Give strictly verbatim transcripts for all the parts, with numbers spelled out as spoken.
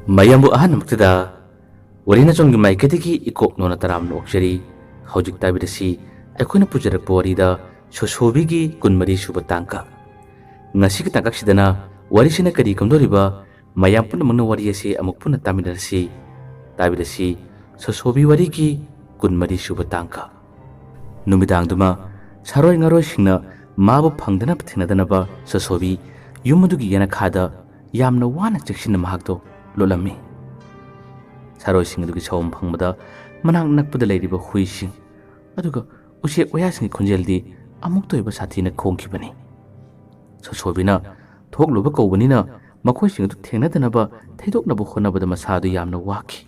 ꯃꯌꯥꯝꯕꯨ ꯑꯍꯥꯟꯕꯃꯛꯇꯗ ꯋꯥꯔꯤ ꯅꯆꯣꯝꯒꯤ ꯃꯥꯏꯀꯩꯗꯒꯤ ꯏꯀꯣꯛ ꯅꯣꯟꯅ ꯇꯔꯥꯝꯅ ꯑꯣꯛꯆꯔꯤ꯫ ꯍꯧꯖꯤꯛ ꯇꯥꯕꯤꯔꯁꯤ ꯑꯩꯈꯣꯏꯅ ꯄꯨꯖꯔꯛꯄ ꯋꯥꯔꯤꯗ ꯁꯣꯁꯣꯕꯤꯒꯤ ꯀꯨꯟꯃꯔꯤ ꯁꯨꯕ ꯇꯥꯡꯀꯛ꯫ ꯉꯁꯤꯒꯤ ꯇꯥꯡꯀꯛꯁꯤꯗꯅ ꯋꯥꯔꯤꯁꯤꯅ ꯀꯔꯤ ꯀꯝꯗꯧꯔꯤꯕ, ꯃꯌꯥꯝ ꯄꯨꯝꯅꯃꯛꯅ ꯋꯥꯔꯤ ꯑꯁꯤ ꯑꯃꯨꯛ ꯄꯨꯟꯅ ꯇꯥꯃꯤꯟꯅꯔꯁꯤ꯫ ꯇꯥꯕꯤꯔꯁꯤ ꯁꯣꯁꯣꯕꯤ ꯋꯥꯔꯤꯒꯤ ꯀꯨꯟꯃꯔꯤ ꯁꯨꯕ ꯇꯥꯡꯀꯛ꯫ ꯅꯨꯃꯤꯗꯥꯡꯗꯨꯃ ꯁꯥꯔꯣꯏ ꯉꯥꯔꯣꯏꯁꯤꯡꯅ ꯃꯥꯕꯨ ꯐꯪꯗꯅꯕ ꯊꯦꯡꯅꯗꯅꯕ ꯁꯣꯁꯣꯕꯤ ꯌꯨꯝ ꯑꯗꯨꯒꯤ ꯌꯦꯅꯈꯥꯗ ꯌꯥꯝꯅ ꯋꯥꯅ ꯆꯦꯛꯁꯤꯟꯅ ꯃꯍꯥꯛꯇꯣ ꯂꯣꯠꯂꯝꯃꯤ꯫ ꯁꯥꯔꯣꯏꯁꯤꯡ ꯑꯗꯨꯒꯤ ꯁꯥꯎꯐꯝ ꯐꯪꯕꯗ ꯃꯅꯥꯛ ꯅꯛꯄꯗ ꯂꯩꯔꯤꯕ ꯍꯨꯏꯁꯤꯡ ꯑꯗꯨꯒ ꯎꯆꯦꯛ ꯋꯥꯌꯥꯁꯤꯡꯒꯤ ꯈꯣꯟꯖꯦꯜꯗꯤ ꯑꯃꯨꯛꯇ ꯑꯣꯏꯕ ꯁꯥꯊꯤꯅ ꯈꯣꯡꯈꯤꯕꯅꯤ꯫ ꯁꯣꯁꯣꯕꯤꯅ ꯊꯣꯛꯂꯨꯕ ꯀꯧꯕꯅꯤꯅ ꯃꯈꯣꯏꯁꯤꯡ ꯑꯗꯨ ꯊꯦꯡꯅꯗꯅꯕ ꯊꯩꯗꯣꯛꯅꯕ ꯍꯣꯠꯅꯕꯗ ꯃꯁꯥꯗꯨ ꯌꯥꯝꯅ ꯋꯥꯈꯤ꯫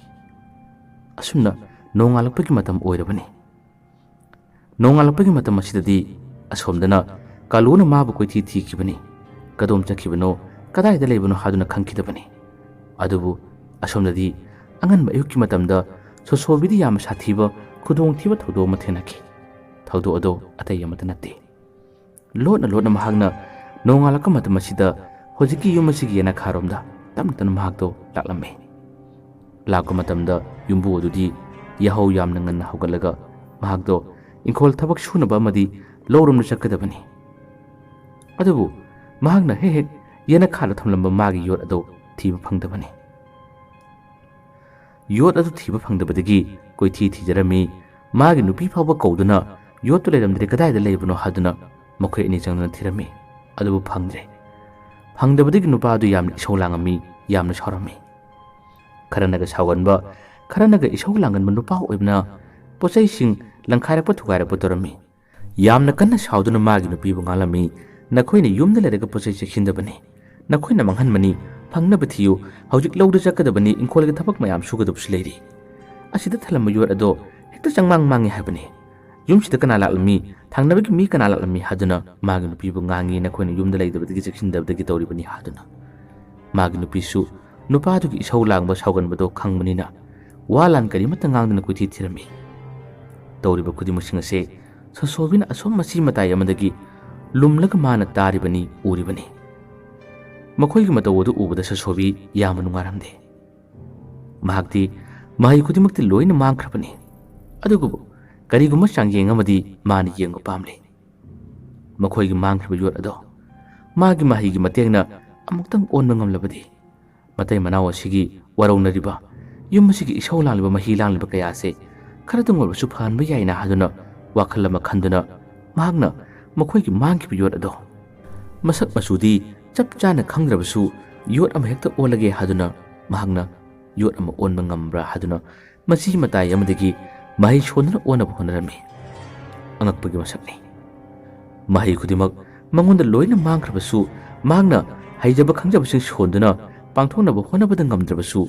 ꯑꯁꯨꯝꯅ ꯅꯣꯡꯉꯥꯜꯂꯛꯄꯒꯤ ꯃꯇꯝ ꯑꯣꯏꯔꯕꯅꯤ꯫ ꯅꯣꯡꯉꯥꯜꯂꯛꯄꯒꯤ ꯃꯇꯝ ꯑꯁꯤꯗꯗꯤ ꯑꯁꯣꯝꯗꯅ ꯀꯥꯂꯨꯅ ꯃꯥꯕꯨ ꯀꯣꯏꯊꯤ ꯊꯤꯈꯤꯕꯅꯤ꯫ ꯀꯗꯣꯝ ꯆꯠꯈꯤꯕꯅꯣ, ꯀꯗꯥꯏꯗ ꯂꯩꯕꯅꯣ ꯍꯥꯏꯗꯨꯅ ꯈꯪꯈꯤꯗꯕꯅꯤ꯫ ꯑꯗꯨꯕꯨ ꯑꯁꯣꯝꯗꯗꯤ ꯑꯉꯟꯕ ꯑꯌꯨꯛꯀꯤ ꯃꯇꯝꯗ ꯁꯣꯁꯣꯕꯤꯗ ꯌꯥꯝꯅ ꯁꯥꯊꯤꯕ ꯈꯨꯗꯣꯡꯊꯤꯕ ꯊꯧꯗꯣꯛ ꯑꯃ ꯊꯦꯡꯅꯈꯤ꯫ ꯊꯧꯗꯣꯛ ꯑꯗꯨ ꯑꯇꯩ ꯑꯃꯠꯇ ꯅꯠꯇꯦ꯫ ꯂꯣꯠꯅ ꯂꯣꯠꯅ ꯃꯍꯥꯛꯅ ꯅꯣꯡꯉꯥꯜꯂꯛꯄ ꯃꯇꯝ ꯑꯁꯤꯗ ꯍꯧꯖꯤꯛꯀꯤ ꯌꯨꯝ ꯑꯁꯤꯒꯤ ꯌꯦꯅꯈꯥꯔꯣꯝꯗ ꯇꯞꯅ ꯇꯞꯅ ꯃꯍꯥꯛꯇꯣ ꯂꯥꯛꯂꯝꯃꯤ꯫ ꯂꯥꯛꯄ ꯃꯇꯝꯗ ꯌꯨꯝꯕꯨ ꯑꯗꯨꯗꯤ ꯌꯥꯍꯧ ꯌꯥꯝꯅ ꯉꯟꯅ ꯍꯧꯒꯠꯂꯒ ꯃꯍꯥꯛꯇꯣ ꯏꯪꯈꯣꯜ ꯊꯕꯛ ꯁꯨꯅꯕ ꯑꯃꯗꯤ ꯂꯧꯔꯣꯝꯗ ꯆꯠꯀꯗꯕꯅꯤ꯫ ꯑꯗꯨꯕꯨ ꯃꯍꯥꯛꯅ ꯍꯦꯛ ꯍꯦꯛ ꯌꯦꯅꯈꯥꯗ ꯊꯝꯂꯝꯕ ꯃꯥꯒꯤ ꯌꯣꯠ ꯑꯗꯨ ꯊꯤꯕ ꯐꯪꯗꯕꯅꯤ꯫ ꯌꯣꯠ ꯑꯗꯨ ꯊꯤꯕ ꯐꯪꯗꯕꯗꯒꯤ ꯀꯣꯏꯊꯤ ꯊꯤꯖꯔꯝꯃꯤ꯫ ꯃꯥꯒꯤ ꯅꯨꯄꯤ ꯐꯥꯎꯕ ꯀꯧꯗꯨꯅ ꯌꯣꯠꯇꯨ ꯂꯩꯔꯝꯗ꯭ꯔꯦ, ꯀꯗꯥꯏꯗ ꯂꯩꯕꯅꯣ ꯍꯥꯏꯗꯨꯅ ꯃꯈꯣꯏ ꯑꯅꯤ ꯆꯪꯗꯨꯅ ꯊꯤꯔꯝꯃꯤ꯫ ꯑꯗꯨꯕꯨ ꯐꯪꯗ꯭ꯔꯦ꯫ ꯐꯪꯗꯕꯗꯒꯤ ꯅꯨꯄꯥ ꯑꯗꯨ ꯌꯥꯝꯅ ꯏꯁꯧ ꯂꯥꯡꯉꯝꯃꯤ, ꯌꯥꯝꯅ ꯁꯥꯎꯔꯝꯃꯤ꯫ ꯈꯔꯅꯒ ꯁꯥꯎꯒꯟꯕ, ꯈꯔꯅꯒ ꯏꯁꯧ ꯂꯥꯡꯒꯟꯕ ꯅꯨꯄꯥ ꯑꯣꯏꯕꯅ ꯄꯣꯠꯆꯩꯁꯤꯡ ꯂꯪꯈꯥꯏꯔꯛꯄ ꯊꯨꯒꯥꯏꯔꯛꯄ ꯇꯧꯔꯝꯃꯤ꯫ ꯌꯥꯝꯅ ꯀꯟꯅ ꯁꯥꯎꯗꯨꯅ ꯃꯥꯒꯤ ꯅꯨꯄꯤꯕꯨ ꯉꯥꯡꯂꯝꯃꯤ, "ꯅꯈꯣꯏꯅ ꯌꯨꯝꯗ ꯂꯩꯔꯒ ꯄꯣꯠꯆꯩ ꯆꯦꯛꯁꯤꯟꯗꯕꯅꯤ, ꯅꯈꯣꯏꯅ ꯃꯥꯡꯍꯟꯕꯅꯤ, ꯐꯪꯅꯕ ꯊꯤꯌꯨ, ꯍꯧꯖꯤꯛ ꯂꯧꯗ ꯆꯠꯀꯗꯕꯅꯤ, ꯏꯪꯈꯣꯜꯒꯤ ꯊꯕꯛ ꯃꯌꯥꯝ ꯁꯨꯒꯗꯕꯁꯨ ꯂꯩꯔꯤ꯫ ꯑꯁꯤꯗ ꯊꯜꯂꯝꯕ ꯌꯣꯠ ꯑꯗꯣ ꯍꯦꯛꯇ ꯆꯪꯃꯥꯡ ꯃꯥꯡꯉꯤ ꯍꯥꯏꯕꯅꯤ꯫ ꯌꯨꯝꯁꯤꯗ ꯀꯅꯥ ꯂꯥꯛꯂꯝꯃꯤ, ꯊꯪꯅꯕꯒꯤ ꯃꯤ ꯀꯅꯥ ꯂꯥꯛꯂꯝꯃꯤ?" ꯍꯥꯏꯗꯨꯅ ꯃꯥꯒꯤ ꯅꯨꯄꯤꯕꯨ ꯉꯥꯡꯉꯤ, "ꯅꯈꯣꯏꯅ ꯌꯨꯝꯗ ꯂꯩꯇꯕꯗꯒꯤ ꯆꯦꯛꯁꯤꯟꯗꯕꯗꯒꯤ ꯇꯧꯔꯤꯕꯅꯤ" ꯍꯥꯏꯗꯨꯅ꯫ ꯃꯥꯒꯤ ꯅꯨꯄꯤꯁꯨ ꯅꯨꯄꯥꯗꯨꯒꯤ ꯏꯁꯧ ꯂꯥꯡꯕ ꯁꯥꯎꯒꯟꯕꯗꯣ ꯈꯪꯕꯅꯤꯅ ꯋꯥ ꯂꯥꯟ ꯀꯔꯤꯃꯠꯇ ꯉꯥꯡꯗꯅ ꯀꯣꯏꯊꯤ ꯊꯤꯔꯝꯃꯤ꯫ ꯇꯧꯔꯤꯕ ꯈꯨꯗꯤꯡꯃꯛꯁꯤꯡ ꯑꯁꯦ ꯁꯣꯁꯣꯕꯤꯅ ꯑꯁꯣꯝ ꯃꯆꯤ ꯃꯇꯥꯏ ꯑꯃꯗꯒꯤ ꯂꯨꯝꯂꯒ ꯃꯥꯅ ꯇꯥꯔꯤꯕꯅꯤ, ꯎꯔꯤꯕꯅꯤ꯫ ꯃꯈꯣꯏꯒꯤ ꯃꯇꯧ ꯑꯗꯨ ꯎꯕꯗ ꯁꯣꯁꯣꯕꯤ ꯌꯥꯝꯅ ꯅꯨꯡꯉꯥꯏꯔꯝꯗꯦ꯫ ꯃꯍꯥꯛꯇꯤ ꯃꯍꯩ ꯈꯨꯗꯤꯡꯃꯛꯇꯤ ꯂꯣꯏꯅ ꯃꯥꯡꯈ꯭ꯔꯕꯅꯤ꯫ ꯑꯗꯨꯕꯨ ꯀꯔꯤꯒꯨꯝꯕ ꯆꯥꯡꯌꯦꯡ ꯑꯃꯗꯤ ꯃꯥꯅ ꯌꯦꯡꯕ ꯄꯥꯝꯂꯤ꯫ ꯃꯈꯣꯏꯒꯤ ꯃꯥꯡꯈ꯭ꯔꯤꯕ ꯌꯣꯠ ꯑꯗꯣ ꯃꯥꯒꯤ ꯃꯍꯩꯒꯤ ꯃꯇꯦꯡꯅ ꯑꯃꯨꯛꯇꯪ ꯑꯣꯟꯕ ꯉꯝꯂꯕꯗꯤ, ꯃꯇꯩ ꯃꯅꯥꯎ ꯑꯁꯤꯒꯤ ꯋꯥꯔꯧꯅꯔꯤꯕ, ꯌꯨꯝ ꯑꯁꯤꯒꯤ ꯏꯁꯧ ꯂꯥꯡꯂꯤꯕ, ꯃꯍꯤ ꯂꯥꯡꯂꯤꯕ ꯀꯌꯥ ꯑꯁꯦ ꯈꯔꯗꯪ ꯑꯣꯏꯔꯕꯁꯨ ꯐꯍꯟꯕ ꯌꯥꯏꯅ ꯍꯥꯏꯗꯨꯅ ꯋꯥꯈꯜ ꯑꯃ ꯈꯟꯗꯨꯅ ꯃꯍꯥꯛꯅ ꯃꯈꯣꯏꯒꯤ ꯃꯥꯡꯈꯤꯕ ꯌꯣꯠ ꯑꯗꯣ ꯃꯁꯛ ꯃꯆꯨꯗꯤ ꯆꯞ ꯆꯥꯅ ꯈꯪꯗ꯭ꯔꯕꯁꯨ ꯌꯣꯠ ꯑꯃ ꯍꯦꯛꯇ ꯑꯣꯜꯂꯒꯦ ꯍꯥꯏꯗꯨꯅ ꯃꯍꯥꯛꯅ ꯌꯣꯠ ꯑꯃ ꯑꯣꯟꯕ ꯉꯝꯕ꯭ꯔꯥ ꯍꯥꯏꯗꯨꯅ ꯃꯆꯤ ꯃꯇꯥꯏ ꯑꯃꯗꯒꯤ ꯃꯍꯩ ꯁꯣꯟꯗꯨꯅ ꯑꯣꯟꯅꯕ ꯍꯣꯠꯅꯔꯝꯃꯤ꯫ ꯑꯉꯛꯄꯒꯤ ꯃꯁꯛꯅꯤ꯫ ꯃꯍꯩ ꯈꯨꯗꯤꯡꯃꯛ ꯃꯉꯣꯟꯗ ꯂꯣꯏꯅ ꯃꯥꯡꯈ꯭ꯔꯕꯁꯨ, ꯃꯍꯥꯛꯅ ꯍꯩꯖꯕ ꯈꯪꯖꯕꯁꯤꯡ ꯁꯣꯟꯗꯨꯅ ꯄꯥꯡꯊꯣꯛꯅꯕ ꯍꯣꯠꯅꯕꯗ ꯉꯝꯗ꯭ꯔꯕꯁꯨ,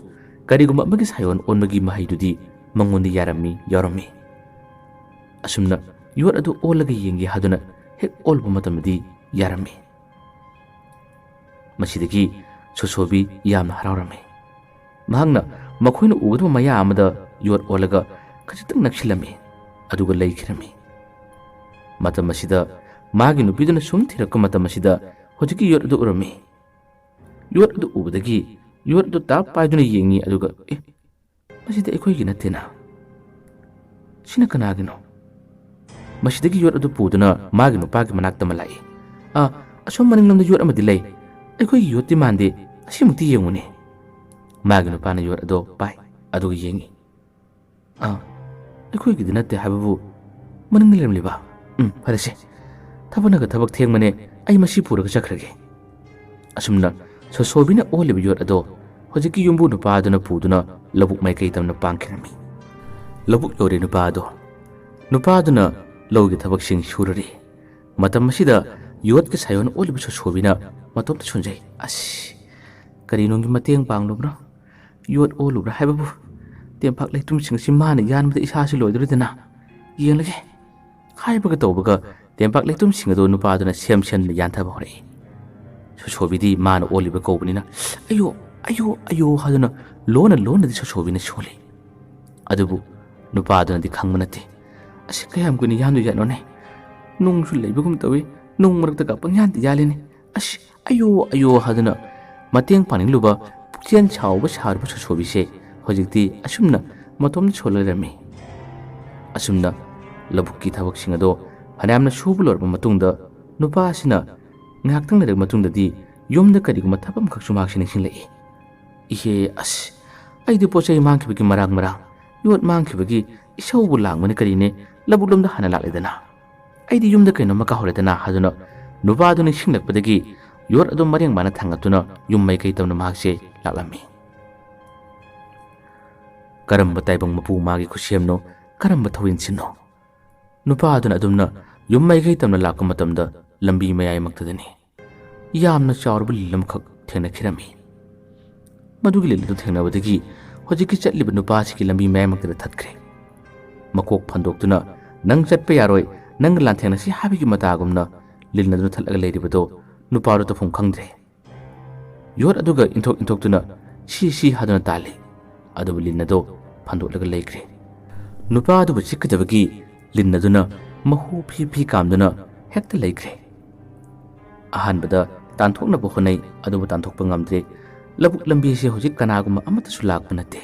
ꯀꯔꯤꯒꯨꯝꯕ ꯑꯃꯒꯤ ꯁꯥꯏꯑꯣꯟ ꯑꯣꯟꯕꯒꯤ ꯃꯍꯩꯗꯨꯗꯤ ꯃꯉꯣꯟꯗ ꯌꯥꯔꯝꯃꯤ, ꯌꯥꯎꯔꯝꯃꯤ꯫ ꯑꯁꯨꯝꯅ ꯌꯣꯠ ꯑꯗꯨ ꯑꯣꯜꯂꯒ ꯌꯦꯡꯒꯦ ꯍꯥꯏꯗꯨꯅ ꯍꯦꯛ ꯑꯣꯜꯂꯨꯕ ꯃꯇꯝꯗꯗꯤ ꯌꯥꯔꯝꯃꯤ꯫ ꯃꯁꯤꯗꯒꯤ ꯁꯣꯁꯣꯕꯤ ꯌꯥꯝꯅ ꯍꯔꯥꯎꯔꯝꯃꯤ꯫ ꯃꯍꯥꯛꯅ ꯃꯈꯣꯏꯅ ꯎꯒꯗꯕ ꯃꯌꯥ ꯑꯃꯗ ꯌꯣꯠ ꯑꯣꯜꯂꯒ ꯈꯖꯤꯛꯇꯪ ꯅꯛꯁꯤꯜꯂꯝꯃꯤ, ꯑꯗꯨꯒ ꯂꯩꯈꯤꯔꯝꯃꯤ꯫ ꯃꯇꯝ ꯑꯁꯤꯗ ꯃꯥꯒꯤ ꯅꯨꯄꯤꯗꯨꯅ ꯁꯨꯝ ꯊꯤꯔꯛꯄ ꯃꯇꯝ ꯑꯁꯤꯗ ꯍꯧꯖꯤꯛꯀꯤ ꯌꯣꯠ ꯑꯗꯨ ꯎꯔꯝꯃꯤ꯫ ꯌꯣꯠ ꯑꯗꯨ ꯎꯕꯗꯒꯤ ꯌꯣꯠ ꯑꯗꯨ ꯇꯥꯞ ꯄꯥꯏꯗꯨꯅ ꯌꯦꯡꯉꯤ, ꯑꯗꯨꯒ "ꯑꯦ, ꯃꯁꯤꯗꯤ ꯑꯩꯈꯣꯏꯒꯤ ꯅꯠꯇꯦꯅ꯫ ꯁꯤꯅ ꯀꯅꯥꯒꯤꯅꯣ?" ꯃꯁꯤꯗꯒꯤ ꯌꯣꯠ ꯑꯗꯨ ꯄꯨꯗꯨꯅ ꯃꯥꯒꯤ ꯅꯨꯄꯥꯒꯤ ꯃꯅꯥꯛꯇ ꯑꯃ ꯂꯥꯛꯏ꯫ "ꯑꯥ, ꯑꯁꯣꯝ ꯃꯅꯤꯡꯂꯣꯝꯗ ꯌꯣꯠ ꯑꯃꯗꯤ ꯂꯩ꯫ ꯑꯩꯈꯣꯏꯒꯤ ꯌꯣꯠꯇꯤ ꯃꯥꯟꯗꯦ꯫ ꯑꯁꯤꯃꯨꯛꯇꯤ ꯌꯦꯡꯉꯨꯅꯦ꯫" ꯃꯥꯒꯤ ꯅꯨꯄꯥꯅ ꯌꯣꯠ ꯑꯗꯣ ꯄꯥꯏ, ꯑꯗꯨꯒ ꯌꯦꯡꯉꯤ꯫ "ꯑꯥ, ꯑꯩꯈꯣꯏꯒꯤꯗꯤ ꯅꯠꯇꯦ ꯍꯥꯏꯕꯕꯨ ꯃꯅꯤꯡꯗ ꯂꯩꯔꯝꯂꯤꯕ? ꯎꯝ, ꯐꯔꯦꯁꯦ꯫ ꯊꯕꯛꯅꯒ ꯊꯕꯛ ꯊꯦꯡꯕꯅꯦ, ꯑꯩ ꯃꯁꯤ ꯄꯨꯔꯒ ꯆꯠꯈ꯭ꯔꯒꯦ꯫" ꯑꯁꯨꯝꯅ ꯁꯣꯁꯣꯕꯤꯅ ꯑꯣꯜꯂꯤꯕ ꯌꯣꯠ ꯑꯗꯣ ꯍꯧꯖꯤꯛꯀꯤ ꯌꯨꯝꯕꯨ ꯅꯨꯄꯥ ꯑꯗꯨꯅ ꯄꯨꯗꯨꯅ ꯂꯧꯕꯨꯛ ꯃꯥꯏꯀꯩ ꯇꯝꯅ ꯄꯥꯡꯈꯤꯔꯝꯃꯤ꯫ ꯂꯧꯕꯨꯛ ꯌꯧꯔꯦ ꯅꯨꯄꯥ ꯑꯗꯣ꯫ ꯅꯨꯄꯥ ꯑꯗꯨꯅ ꯂꯧꯒꯤ ꯊꯕꯛꯁꯤꯡ ꯁꯨꯔꯔꯤ꯫ ꯃꯇꯝ ꯑꯁꯤꯗ ꯌꯣꯠꯀꯤ ꯁꯥꯏꯑꯣꯟ ꯑꯣꯜꯂꯤꯕ ꯁꯣꯁꯣꯕꯤꯅ ꯃꯇꯣꯝꯇ ꯁꯣꯟꯖꯩ꯫ "ꯑꯁ, ꯀꯔꯤꯅꯨꯡꯒꯤ ꯃꯇꯦꯡ ꯄꯥꯡꯂꯨꯕ꯭ꯔꯥ? ꯌꯣꯠ ꯑꯣꯜꯂꯨꯕ꯭ꯔꯥ ꯍꯥꯏꯕꯕꯨ, ꯇꯦꯝꯄꯥꯛ ꯂꯩꯇꯨꯝꯁꯤꯡ ꯑꯁꯤ ꯃꯥꯅ ꯌꯥꯟꯕꯗ ꯏꯁꯥꯁꯤ ꯂꯣꯏꯗꯣꯔꯤꯗꯅ꯫ ꯌꯦꯡꯂꯒꯦ꯫" ꯍꯥꯏꯕꯒ ꯇꯧꯕꯒ ꯇꯦꯝꯄꯥꯛ ꯂꯩꯇꯨꯝꯁꯤꯡ ꯑꯗꯨ ꯅꯨꯄꯥꯗꯨꯅ ꯁꯦꯝ ꯁꯦꯝꯗꯨꯅ ꯌꯥꯟꯊꯕ ꯍꯧꯔꯛꯏ꯫ ꯁꯣꯁꯣꯕꯤꯗꯤ ꯃꯥꯅ ꯑꯣꯜꯂꯤꯕ ꯀꯧꯕꯅꯤꯅ "ꯑꯌꯣ, ꯑꯌꯣ, ꯑꯌꯣ" ꯍꯥꯏꯗꯨꯅ ꯂꯣꯟꯅ ꯂꯣꯟꯅꯗꯤ ꯁꯣꯁꯣꯕꯤꯅ ꯁꯣꯜꯂꯤ꯫ ꯑꯗꯨꯕꯨ ꯅꯨꯄꯥꯗꯨꯅꯗꯤ ꯈꯪꯕ ꯅꯠꯇꯦ꯫ "ꯑꯁꯤ ꯀꯌꯥꯝ ꯀꯨꯏꯅ ꯌꯥꯟꯗꯣꯏꯖꯥꯠꯅꯣꯅꯦ? ꯅꯨꯡꯁꯨ ꯂꯩꯕꯒꯨꯝ ꯇꯧꯏ, ꯅꯨꯡ ꯃꯔꯛꯇꯒ ꯄꯪꯌꯥꯟꯗ ꯌꯥꯜꯂꯤꯅꯦ꯫ ꯑꯁ, ꯑꯌꯣ, ꯑꯌꯣ" ꯍꯥꯏꯗꯨꯅ ꯃꯇꯦꯡ ꯄꯥꯡꯅꯤꯡꯂꯨꯕ ꯄꯨꯛꯆꯦꯜ ꯁꯥꯎꯕ ꯁꯥꯔꯨꯕ ꯁꯣꯁꯣꯕꯤꯁꯦ ꯍꯧꯖꯤꯛꯇꯤ ꯑꯁꯨꯝꯅ ꯃꯇꯣꯝꯇ ꯁꯣꯜꯂ ꯂꯩꯔꯝꯃꯤ꯫ ꯑꯁꯨꯝꯅ ꯂꯧꯕꯨꯛꯀꯤ ꯊꯕꯛꯁꯤꯡ ꯑꯗꯣ ꯐꯅꯌꯥꯝꯅ ꯁꯨꯕ ꯂꯣꯏꯔꯕ ꯃꯇꯨꯡꯗ, ꯅꯨꯄꯥ ꯑꯁꯤꯅ ꯉꯥꯏꯍꯥꯛꯇꯪ ꯂꯩꯔꯕ ꯃꯇꯨꯡꯗꯗꯤ ꯌꯨꯝꯗ ꯀꯔꯤꯒꯨꯝꯕ ꯊꯕꯛ ꯑꯃꯈꯛꯁꯨ ꯃꯍꯥꯛꯁꯤ ꯅꯤꯡꯁꯤꯡꯂꯛꯏ꯫ "ꯏꯍꯦ, ꯑꯁ, ꯑꯩꯗꯤ ꯄꯣꯠ ꯆꯩ ꯃꯥꯡꯈꯤꯕꯒꯤ ꯃꯔꯥꯡ ꯃꯔꯥꯡ, ꯌꯣꯠ ꯃꯥꯡꯈꯤꯕꯒꯤ ꯏꯁꯧꯕꯨ ꯂꯥꯡꯕꯅꯤ ꯀꯔꯤꯅꯦ, ꯂꯧꯕꯨꯛ ꯂꯣꯝꯗ ꯍꯥꯟꯅ ꯂꯥꯛꯂꯦꯗꯅ꯫ ꯑꯩꯗꯤ ꯌꯨꯝꯗ ꯀꯩꯅꯣꯝꯃ ꯀꯥꯎꯍꯧꯔꯦꯗꯅ" ꯍꯥꯏꯗꯨꯅ ꯅꯨꯄꯥꯗꯨ ꯅꯤꯡꯁꯤꯡꯂꯛꯄꯗꯒꯤ ꯌꯣꯠ ꯑꯗꯨ ꯃꯔꯦꯡ ꯃꯥꯅ ꯊꯥꯡꯒꯠꯇꯨꯅ ꯌꯨꯝ ꯃꯥꯏꯀꯩ ꯇꯝꯅ ꯃꯍꯥꯛꯁꯦ ꯂꯥꯛꯂꯝꯃꯤ꯫ ꯀꯔꯝꯕ ꯇꯥꯏꯕꯪ ꯃꯄꯨ ꯃꯥꯒꯤ ꯈꯨꯠꯁꯦꯝꯅꯣ, ꯀꯔꯝꯕ ꯊꯧꯔꯤꯟꯁꯤꯟꯅꯣ? ꯅꯨꯄꯥ ꯑꯗꯨꯅ ꯑꯗꯨꯝꯅ ꯌꯨꯝ ꯃꯥꯏꯀꯩ ꯇꯝꯅ ꯂꯥꯛꯄ ꯃꯇꯝꯗ ꯂꯝꯕꯤ ꯃꯌꯥꯏꯃꯛꯇꯗꯅꯤ꯫ ꯌꯥꯝꯅ ꯆꯥꯎꯔꯕ ꯂꯤꯟ ꯑꯃꯈꯛ ꯊꯦꯡꯅꯈꯤꯔꯝꯃꯤ꯫ ꯃꯗꯨꯒꯤ ꯂꯤꯟ ꯑꯗꯨ ꯊꯦꯡꯅꯕꯗꯒꯤ ꯍꯧꯖꯤꯛꯀꯤ ꯆꯠꯂꯤꯕ ꯅꯨꯄꯥ ꯑꯁꯤꯒꯤ ꯂꯝꯕꯤ ꯃꯌꯥꯏꯃꯛꯇꯗ ꯊꯠꯈ꯭ꯔꯦ꯫ ꯃꯀꯣꯛ ꯐꯟꯗꯣꯛꯇꯨꯅ, "ꯅꯪ ꯆꯠꯄ ꯌꯥꯔꯣꯏ, ꯅꯪꯒ ꯂꯥꯟꯊꯦꯡꯅꯁꯤ" ꯍꯥꯏꯕꯒꯤ ꯃꯇꯥꯒꯨꯝꯅ ꯂꯤꯟ ꯑꯗꯨꯅ ꯊꯠꯂꯒ ꯂꯩꯔꯤꯕꯗꯣ ꯅꯨꯄꯥꯗꯨ ꯇꯧꯐꯝ ꯈꯪꯗ꯭ꯔꯦ꯫ ꯌꯣꯠ ꯑꯗꯨꯒ ꯏꯟꯊꯣꯛ ꯏꯟꯊꯣꯛꯇꯨꯅ "ꯁꯤ, ꯁꯤ" ꯍꯥꯏꯗꯨꯅ ꯇꯥꯜꯂꯤ꯫ ꯑꯗꯨꯕꯨ ꯂꯤꯟ ꯑꯗꯣ ꯐꯟꯗꯣꯛꯂꯒ ꯂꯩꯈ꯭ꯔꯦ꯫ ꯅꯨꯄꯥ ꯑꯗꯨꯕꯨ ꯆꯤꯛꯀꯗꯕꯒꯤ ꯂꯤꯟ ꯑꯗꯨꯅ ꯃꯍꯨ ꯐꯤ ꯐꯤ ꯀꯥꯝꯗꯨꯅ ꯍꯦꯛꯇ ꯂꯩꯈ꯭ꯔꯦ꯫ ꯑꯍꯥꯟꯕꯗ ꯇꯥꯟꯊꯣꯛꯅꯕ ꯍꯣꯠꯅꯩ, ꯑꯗꯨꯕꯨ ꯇꯥꯟꯊꯣꯛꯄ ꯉꯝꯗ꯭ꯔꯦ꯫ ꯂꯧꯕꯨꯛ ꯂꯝꯕꯤꯁꯦ ꯍꯧꯖꯤꯛ ꯀꯅꯥꯒꯨꯝꯕ ꯑꯃꯠꯇꯁꯨ ꯂꯥꯛꯄ ꯅꯠꯇꯦ꯫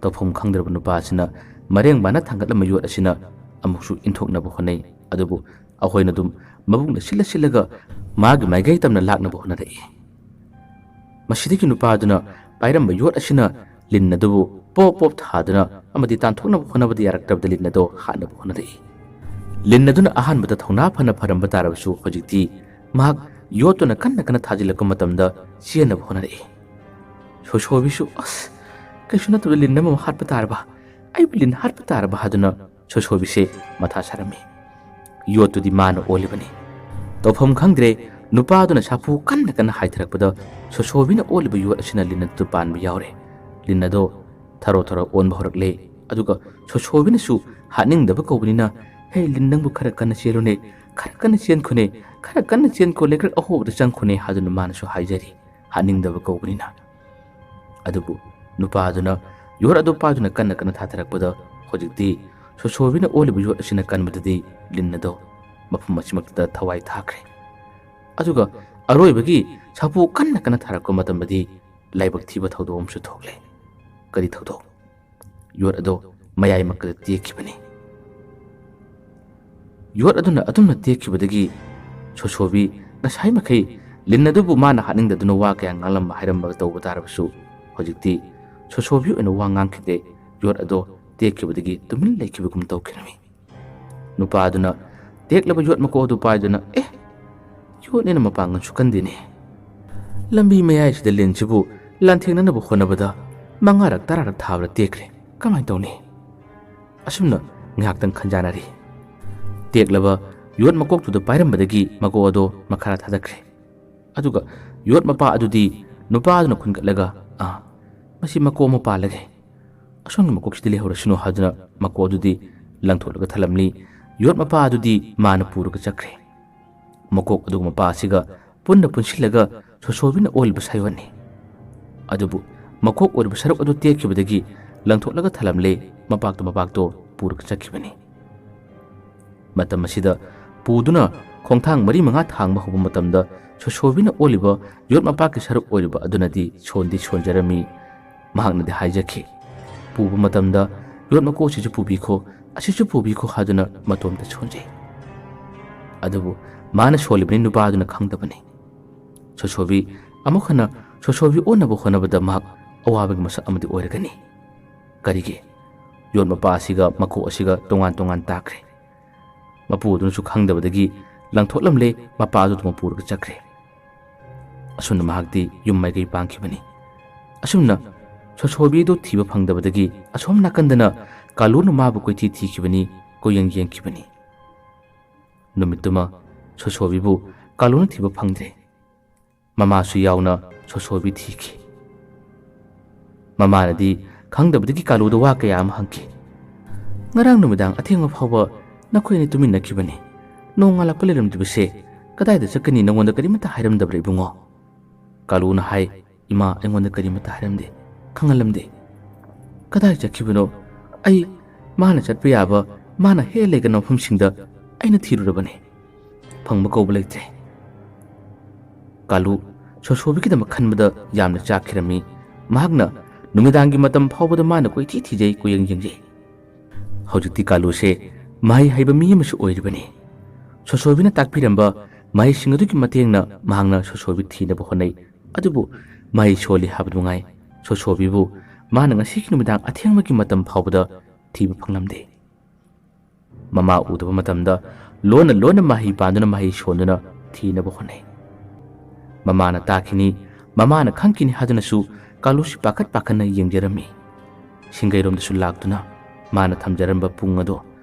ꯇꯧꯐꯝ ꯈꯪꯗ꯭ꯔꯕ ꯅꯨꯄꯥ ꯑꯁꯤꯅ ꯃꯔꯦꯡ ꯃꯥꯅ ꯊꯥꯡꯒꯠꯂꯝꯕ ꯌꯣꯠ ꯑꯁꯤꯅ ꯑꯃꯨꯛꯁꯨ ꯏꯟꯊꯣꯛꯅꯕ ꯍꯣꯠꯅꯩ, ꯑꯗꯨꯕꯨ ꯑꯩꯈꯣꯏꯅ ꯑꯗꯨꯝ ꯃꯕꯨꯛꯅ ꯁꯤꯜꯂ ꯁꯤꯜꯂꯒ ꯃꯥꯒꯤ ꯃꯥꯏꯀꯩ ꯇꯝꯅ ꯂꯥꯛꯅꯕ ꯍꯣꯠꯅꯔꯛꯏ꯫ ꯃꯁꯤꯗꯒꯤ ꯅꯨꯄꯥꯗꯨꯅ ꯄꯥꯏꯔꯝꯕ ꯌꯣꯠ ꯑꯁꯤꯅ ꯂꯤꯟ ꯑꯗꯨꯕꯨ ꯄꯣꯞ ꯄꯣꯞ ꯊꯥꯗꯨꯅ ꯑꯃꯗꯤ ꯇꯥꯟꯊꯣꯛꯅꯕ ꯍꯣꯠꯅꯕꯗ ꯌꯥꯔꯛꯇ꯭ꯔꯕꯗ ꯂꯤꯟ ꯑꯗꯨ ꯍꯥꯠꯅꯕ ꯍꯣꯠꯅꯔꯛꯏ꯫ ꯂꯤꯟ ꯑꯗꯨꯅ ꯑꯍꯥꯟꯕꯗ ꯊꯧꯅꯥ ꯐꯅ ꯐꯔꯝꯕ ꯇꯥꯔꯕꯁꯨ ꯍꯧꯖꯤꯛꯇꯤ ꯃꯍꯥꯛ ꯌꯣꯠꯇꯨꯅ ꯀꯟꯅ ꯀꯟꯅ ꯊꯥꯖꯤꯜꯂꯛꯄ ꯃꯇꯝꯗ ꯆꯦꯟꯅꯕ ꯍꯣꯠꯅꯔꯛꯏ꯫ ꯁꯣꯁꯣꯕꯤꯁꯨ, "ꯑꯁ, ꯀꯩꯁꯨ ꯅꯠꯇꯕ ꯂꯤꯟ ꯑꯃ ꯍꯥꯠꯄ ꯇꯥꯔꯕ, ꯑꯩꯕꯨ ꯂꯤꯟ ꯍꯥꯠꯄ ꯇꯥꯔꯕ" ꯍꯥꯏꯗꯨꯅ ꯁꯣꯁꯣꯕꯤꯁꯦ ꯃꯊꯥ ꯁꯥꯔꯝꯃꯤ꯫ ꯌꯣꯠꯇꯨꯗꯤ ꯃꯥꯅ ꯑꯣꯜꯂꯤꯕꯅꯤ꯫ ꯇꯧꯐꯝ ꯈꯪꯗ꯭ꯔꯦ, ꯅꯨꯄꯥꯗꯨꯅ ꯁꯥꯐꯨ ꯀꯟꯅ ꯀꯟꯅ ꯍꯥꯏꯊꯔꯛꯄꯗ ꯁꯣꯁꯣꯕꯤꯅ ꯑꯣꯜꯂꯤꯕ ꯌꯣꯠ ꯑꯁꯤꯅ ꯂꯤꯟ ꯑꯗꯨ ꯄꯥꯟꯕ ꯌꯥꯎꯔꯦ꯫ ꯂꯤꯟ ꯑꯗꯣ ꯊꯔꯣ ꯊꯔꯣ ꯑꯣꯟꯕ ꯍꯧꯔꯛꯂꯦ꯫ ꯑꯗꯨꯒ ꯁꯣꯁꯣꯕꯤꯅꯁꯨ ꯍꯥꯠꯅꯤꯡꯗꯕ ꯀꯧꯕꯅꯤꯅ, "ꯍꯦ ꯂꯤꯟ, ꯅꯪꯕꯨ ꯈꯔ ꯀꯟꯅ ꯆꯦꯜꯂꯨꯅꯦ, ꯈꯔ ꯀꯟꯅ ꯆꯦꯟꯈꯣꯅꯦ, ꯈꯔ ꯀꯟꯅ ꯆꯦꯟꯈꯣ, ꯂꯩꯀ꯭ꯔꯛ ꯑꯍꯣꯕꯗ ꯆꯪꯈꯣꯅꯦ" ꯍꯥꯏꯗꯨꯅ ꯃꯥꯅꯁꯨ ꯍꯥꯏꯖꯔꯤ, ꯍꯥꯠꯅꯤꯡꯗꯕ ꯀꯧꯕꯅꯤꯅ꯫ ꯑꯗꯨꯕꯨ ꯅꯨꯄꯥꯗꯨꯅ ꯌꯣꯠ ꯑꯗꯨ ꯄꯥꯏꯗꯨꯅ ꯀꯟꯅ ꯀꯟꯅ ꯊꯥꯊꯔꯛꯄꯗ ꯍꯧꯖꯤꯛꯇꯤ ꯁꯣꯁꯣꯕꯤꯅ ꯑꯣꯜꯂꯤꯕ ꯌꯣꯠ ꯑꯁꯤꯅ ꯀꯟꯕꯗꯗꯤ ꯂꯤꯟ ꯑꯗꯣ ꯃꯐꯝ ꯑꯁꯤꯃꯛꯇꯗ ꯊꯋꯥꯏ ꯊꯥꯈ꯭ꯔꯦ꯫ ꯑꯗꯨꯒ ꯑꯔꯣꯏꯕꯒꯤ ꯁꯥꯐꯨ ꯀꯟꯅ ꯀꯟꯅ ꯊꯥꯔꯛꯄ ꯃꯇꯝꯗꯗꯤ ꯂꯥꯏꯕꯛ ꯊꯤꯕ ꯊꯧꯗꯣꯛ ꯑꯃꯁꯨ ꯊꯣꯛꯂꯦ꯫ ꯀꯔꯤ ꯊꯧꯗꯣꯛ? ꯌꯣꯠ ꯑꯗꯣ ꯃꯌꯥꯏꯃꯛꯇ ꯇꯦꯛꯈꯤꯕꯅꯤ꯫ ꯌꯣꯠ ꯑꯗꯨꯅ ꯑꯗꯨꯝꯅ ꯇꯦꯛꯈꯤꯕꯗꯒꯤ ꯁꯣꯁꯣꯕꯤ ꯉꯁꯥꯏ ꯃꯈꯩ ꯂꯤꯟ ꯑꯗꯨꯕꯨ ꯃꯥꯅ ꯍꯥꯠꯅꯤꯡꯗꯗꯨꯅ ꯋꯥ ꯀꯌꯥ ꯉꯥꯡꯂꯝꯕ ꯍꯥꯏꯔꯝꯕ ꯇꯧꯕ ꯇꯥꯔꯕꯁꯨ, ꯍꯧꯖꯤꯛꯇꯤ ꯁꯣꯁꯣꯕꯤ ꯑꯣꯏꯅ ꯋꯥ ꯉꯥꯡꯈꯤꯗꯦ꯫ ꯌꯣꯠ ꯑꯗꯣ ꯇꯦꯛꯈꯤꯕꯗꯒꯤ ꯇꯨꯃꯤꯟ ꯂꯩꯈꯤꯕꯒꯨꯝ ꯇꯧꯈꯤꯔꯝꯃꯤ꯫ ꯅꯨꯄꯥ ꯑꯗꯨꯅ ꯇꯦꯛꯂꯕ ꯌꯣꯠ ꯃꯀꯣꯛ ꯑꯗꯨ ꯄꯥꯏꯗꯨꯅ, "ꯑꯦ, ꯌꯣꯠꯅꯤꯅ ꯃꯄꯥꯡꯒꯜꯁꯨ ꯀꯟꯗꯦꯅꯦ꯫ ꯂꯝꯕꯤ ꯃꯌꯥꯏꯁꯤꯗ ꯂꯤꯟꯁꯤꯕꯨ ꯂꯥꯟꯊꯦꯡꯅꯅꯕ ꯍꯣꯠꯅꯕꯗ ꯃꯉꯥꯔꯛ ꯇꯔꯥꯔꯛ ꯊꯥꯕꯗ ꯇꯦꯛꯈ꯭ꯔꯦ꯫ ꯀꯃꯥꯏꯅ ꯇꯧꯅꯤ?" ꯑꯁꯨꯝꯅ ꯉꯥꯏꯍꯥꯛꯇꯪ ꯈꯟꯖꯥꯟꯅꯔꯤ꯫ ꯇꯦꯛꯂꯕ ꯌꯣꯠ ꯃꯀꯣꯛꯇꯨꯗ ꯄꯥꯏꯔꯝꯕꯗꯒꯤ ꯃꯀꯣꯛ ꯑꯗꯣ ꯃꯈꯥ ꯊꯥꯗꯈ꯭ꯔꯦ꯫ ꯑꯗꯨꯒ ꯌꯣꯠ ꯃꯄꯥ ꯑꯗꯨꯗꯤ ꯅꯨꯄꯥ ꯑꯗꯨꯅ ꯈꯨꯟꯒꯠꯂꯒ, "ꯑꯥ, ꯃꯁꯤ ꯃꯀꯣꯛ ꯑꯃ ꯄꯥꯜꯂꯒꯦ꯫ ꯑꯁꯣꯝꯒꯤ ꯃꯀꯣꯛꯁꯤꯗꯤ ꯂꯩꯍꯧꯔꯁꯅꯨ" ꯍꯥꯏꯗꯨꯅ ꯃꯀꯣꯛ ꯑꯗꯨꯗꯤ ꯂꯪꯊꯣꯛꯂꯒ ꯊꯂꯝꯂꯤ꯫ ꯌꯣꯠ ꯃꯄꯥ ꯑꯗꯨꯗꯤ ꯃꯥꯅ ꯄꯨꯔꯒ ꯆꯠꯈ꯭ꯔꯦ꯫ ꯃꯀꯣꯛ ꯑꯗꯨꯒ ꯃꯄꯥ ꯑꯁꯤꯒ ꯄꯨꯟꯅ ꯄꯨꯟꯁꯤꯜꯂꯒ ꯁꯣꯁꯣꯕꯤꯅ ꯑꯣꯜꯂꯤꯕ ꯁꯥꯌꯣꯟꯅꯤ꯫ ꯑꯗꯨꯕꯨ ꯃꯀꯣꯛ ꯑꯣꯏꯔꯤꯕ ꯁꯔꯨꯛ ꯑꯗꯨ ꯇꯦꯛꯈꯤꯕꯗꯒꯤ ꯂꯪꯊꯣꯛꯂꯒ ꯊꯂꯝꯂꯦ, ꯃꯄꯥꯛꯇ ꯃꯄꯥꯛꯇꯣ ꯄꯨꯔꯒ ꯆꯠꯈꯤꯕꯅꯤ꯫ ꯃꯇꯝ ꯑꯁꯤꯗ ꯄꯨꯗꯨꯅ ꯈꯣꯡꯊꯥꯡ ꯃꯔꯤ ꯃꯉꯥ ꯊꯥꯡꯕ ꯍꯧꯕ ꯃꯇꯝꯗ ꯁꯣꯁꯣꯕꯤꯅ ꯑꯣꯜꯂꯤꯕ ꯌꯣꯠ ꯃꯄꯥꯛꯀꯤ ꯁꯔꯨꯛ ꯑꯣꯏꯔꯤꯕ ꯑꯗꯨꯅꯗꯤ ꯁꯣꯟꯗꯤ ꯁꯣꯟꯖꯔꯝꯃꯤ꯫ ꯃꯍꯥꯛꯅꯗꯤ ꯍꯥꯏꯖꯈꯤ, "ꯄꯨꯕ ꯃꯇꯝꯗ ꯌꯣꯠ ꯃꯀꯣꯛ ꯑꯁꯤꯁꯨ ꯄꯨꯕꯤꯈꯣ, ꯑꯁꯤꯁꯨ ꯄꯨꯕꯤꯈꯣ" ꯍꯥꯏꯗꯨꯅ ꯃꯇꯣꯝꯇ ꯁꯣꯟꯖꯩ꯫ ꯑꯗꯨꯕꯨ ꯃꯥꯅ ꯁꯣꯜꯂꯤꯕꯅꯤ ꯅꯨꯄꯥꯗꯨꯅ ꯈꯪꯗꯕꯅꯤ꯫ ꯁꯣꯁꯣꯕꯤ ꯑꯃꯨꯛ ꯍꯟꯅ ꯁꯣꯁꯣꯕꯤ ꯑꯣꯟꯅꯕ ꯍꯣꯠꯅꯕꯗ ꯃꯍꯥꯛ ꯑꯋꯥꯕꯒꯤ ꯃꯁꯛ ꯑꯃꯗꯤ ꯑꯣꯏꯔꯒꯅꯤ꯫ ꯀꯔꯤꯒꯤ? ꯌꯣꯠ ꯃꯄꯥ ꯑꯁꯤꯒ ꯃꯀꯣꯛ ꯑꯁꯤꯒ ꯇꯣꯉꯥꯟ ꯇꯣꯉꯥꯟ ꯇꯥꯈ꯭ꯔꯦ꯫ ꯃꯄꯨ ꯑꯗꯨꯅꯁꯨ ꯈꯪꯗꯕꯗꯒꯤ ꯂꯪꯊꯣꯛꯂꯝꯂꯦ, ꯃꯄꯥ ꯑꯗꯨ ꯑꯗꯨꯃꯛ ꯄꯨꯔꯒ ꯆꯠꯈ꯭ꯔꯦ꯫ ꯑꯁꯨꯝꯅ ꯃꯍꯥꯛꯇꯤ ꯌꯨꯝ ꯃꯥꯏꯀꯩ ꯄꯥꯡꯈꯤꯕꯅꯤ꯫ ꯑꯁꯨꯝꯅ ꯁꯣꯁꯣꯕꯤꯗꯨ ꯊꯤꯕ ꯐꯪꯗꯕꯗꯒꯤ ꯑꯁꯣꯝ ꯅꯥꯀꯟꯗꯅ ꯀꯥꯂꯨꯅ ꯃꯥꯕꯨ ꯀꯣꯏꯊꯤ ꯊꯤꯈꯤꯕꯅꯤ, ꯀꯣꯏꯌꯦꯡ ꯌꯦꯡꯈꯤꯕꯅꯤ꯫ ꯅꯨꯃꯤꯠꯇꯨꯃ ꯁꯣꯁꯣꯕꯤꯕꯨ ꯀꯥꯂꯨꯅ ꯊꯤꯕ ꯐꯪꯗ꯭ꯔꯦ꯫ ꯃꯃꯥꯁꯨ ꯌꯥꯎꯅ ꯁꯣꯁꯣꯕꯤ ꯊꯤꯈꯤ꯫ ꯃꯃꯥꯅꯗꯤ ꯈꯪꯗꯕꯗꯒꯤ ꯀꯥꯂꯨꯗ ꯋꯥ ꯀꯌꯥ ꯑꯃ ꯍꯪꯈꯤ꯫ "ꯉꯔꯥꯡ ꯅꯨꯃꯤꯗꯥꯡ ꯑꯊꯦꯡꯕ ꯐꯥꯎꯕ ꯅꯈꯣꯏ ꯑꯅꯤ ꯇꯨꯃꯤꯟꯅꯈꯤꯕꯅꯤ꯫ ꯅꯣꯡꯉꯥꯜꯂꯛꯄ ꯂꯩꯔꯝꯗꯕꯁꯦ ꯀꯗꯥꯏꯗ ꯆꯠꯀꯅꯤ? ꯅꯉꯣꯟꯗ ꯀꯔꯤꯃꯠꯇ ꯍꯥꯏꯔꯝꯗꯕ꯭ꯔꯥ ꯏꯕꯨꯡꯉꯣ?" ꯀꯥꯂꯨꯅ ꯍꯥꯏ, "ꯏꯃꯥ, ꯑꯩꯉꯣꯟꯗ ꯀꯔꯤꯃꯠꯇ ꯍꯥꯏꯔꯝꯗꯦ, ꯈꯪꯍꯜꯂꯝꯗꯦ꯫ ꯀꯗꯥꯏ ꯆꯠꯈꯤꯕꯅꯣ? ꯑꯩ ꯃꯥꯅ ꯆꯠꯄ ꯌꯥꯕ, ꯃꯥꯅ ꯍꯦꯛ ꯂꯩꯒꯟꯕ ꯃꯐꯝꯁꯤꯡꯗ ꯑꯩꯅ ꯊꯤꯔꯨꯔꯕꯅꯤ꯫ ꯐꯪꯕ ꯀꯧꯕ ꯂꯩꯇ꯭ꯔꯦ꯫" ꯀꯥꯂꯨ ꯁꯣꯁꯣꯕꯤꯒꯤꯗꯃꯛ ꯈꯟꯕꯗ ꯌꯥꯝꯅ ꯆꯥꯛꯈꯤꯔꯝꯃꯤ꯫ ꯃꯍꯥꯛꯅ ꯅꯨꯃꯤꯗꯥꯡꯒꯤ ꯃꯇꯝ ꯐꯥꯎꯕꯗ ꯃꯥꯅ ꯀꯣꯏꯊꯤ ꯊꯤꯖꯩ, ꯀꯣꯏꯌꯦꯡ ꯌꯦꯡꯖꯩ꯫ ꯍꯧꯖꯤꯛꯇꯤ ꯀꯥꯂꯨꯁꯦ ꯃꯍꯩ ꯍꯩꯕ ꯃꯤ ꯑꯃꯁꯨ ꯑꯣꯏꯔꯤꯕꯅꯤ꯫ ꯁꯣꯁꯣꯕꯤꯅ ꯇꯥꯛꯄꯤꯔꯝꯕ ꯃꯍꯩꯁꯤꯡ ꯑꯗꯨꯒꯤ ꯃꯇꯦꯡꯅ ꯃꯍꯥꯛꯅ ꯁꯣꯁꯣꯕꯤ ꯊꯤꯅꯕ ꯍꯣꯠꯅꯩ꯫ ꯑꯗꯨꯕꯨ ꯃꯍꯩ ꯁꯣꯜꯂꯤ ꯍꯥꯏꯕꯗꯨ ꯉꯥꯏ, ꯁꯣꯁꯣꯕꯤꯕꯨ ꯃꯥꯅ ꯉꯁꯤꯒꯤ ꯅꯨꯃꯤꯗꯥꯡ ꯑꯊꯦꯡꯕꯒꯤ ꯃꯇꯝ ꯐꯥꯎꯕꯗ ꯊꯤꯕ ꯐꯪꯂꯝꯗꯦ꯫ ꯃꯃꯥ ꯎꯗꯕ ꯃꯇꯝꯗ ꯂꯣꯟꯅ ꯂꯣꯟꯅ ꯃꯍꯩ ꯄꯥꯟꯗꯨꯅ ꯃꯍꯩ ꯁꯣꯟꯗꯨꯅ ꯊꯤꯅꯕ ꯍꯣꯠꯅꯩ꯫ ꯃꯃꯥꯅ ꯇꯥꯈꯤꯅꯤ, ꯃꯃꯥꯅ ꯈꯪꯈꯤꯅꯤ ꯍꯥꯏꯗꯨꯅꯁꯨ ꯀꯥꯂꯨꯁꯤ ꯄꯥꯈꯠ ꯄꯥꯈꯠꯅ ꯌꯦꯡꯖꯔꯝꯃꯤ꯫ ꯁꯤꯡꯒꯩꯔꯣꯝꯗꯁꯨ ꯂꯥꯛꯇꯨꯅ ꯃꯥꯅ ꯊꯝꯖꯔꯝꯕ ꯄꯨꯡ ꯑꯗꯣ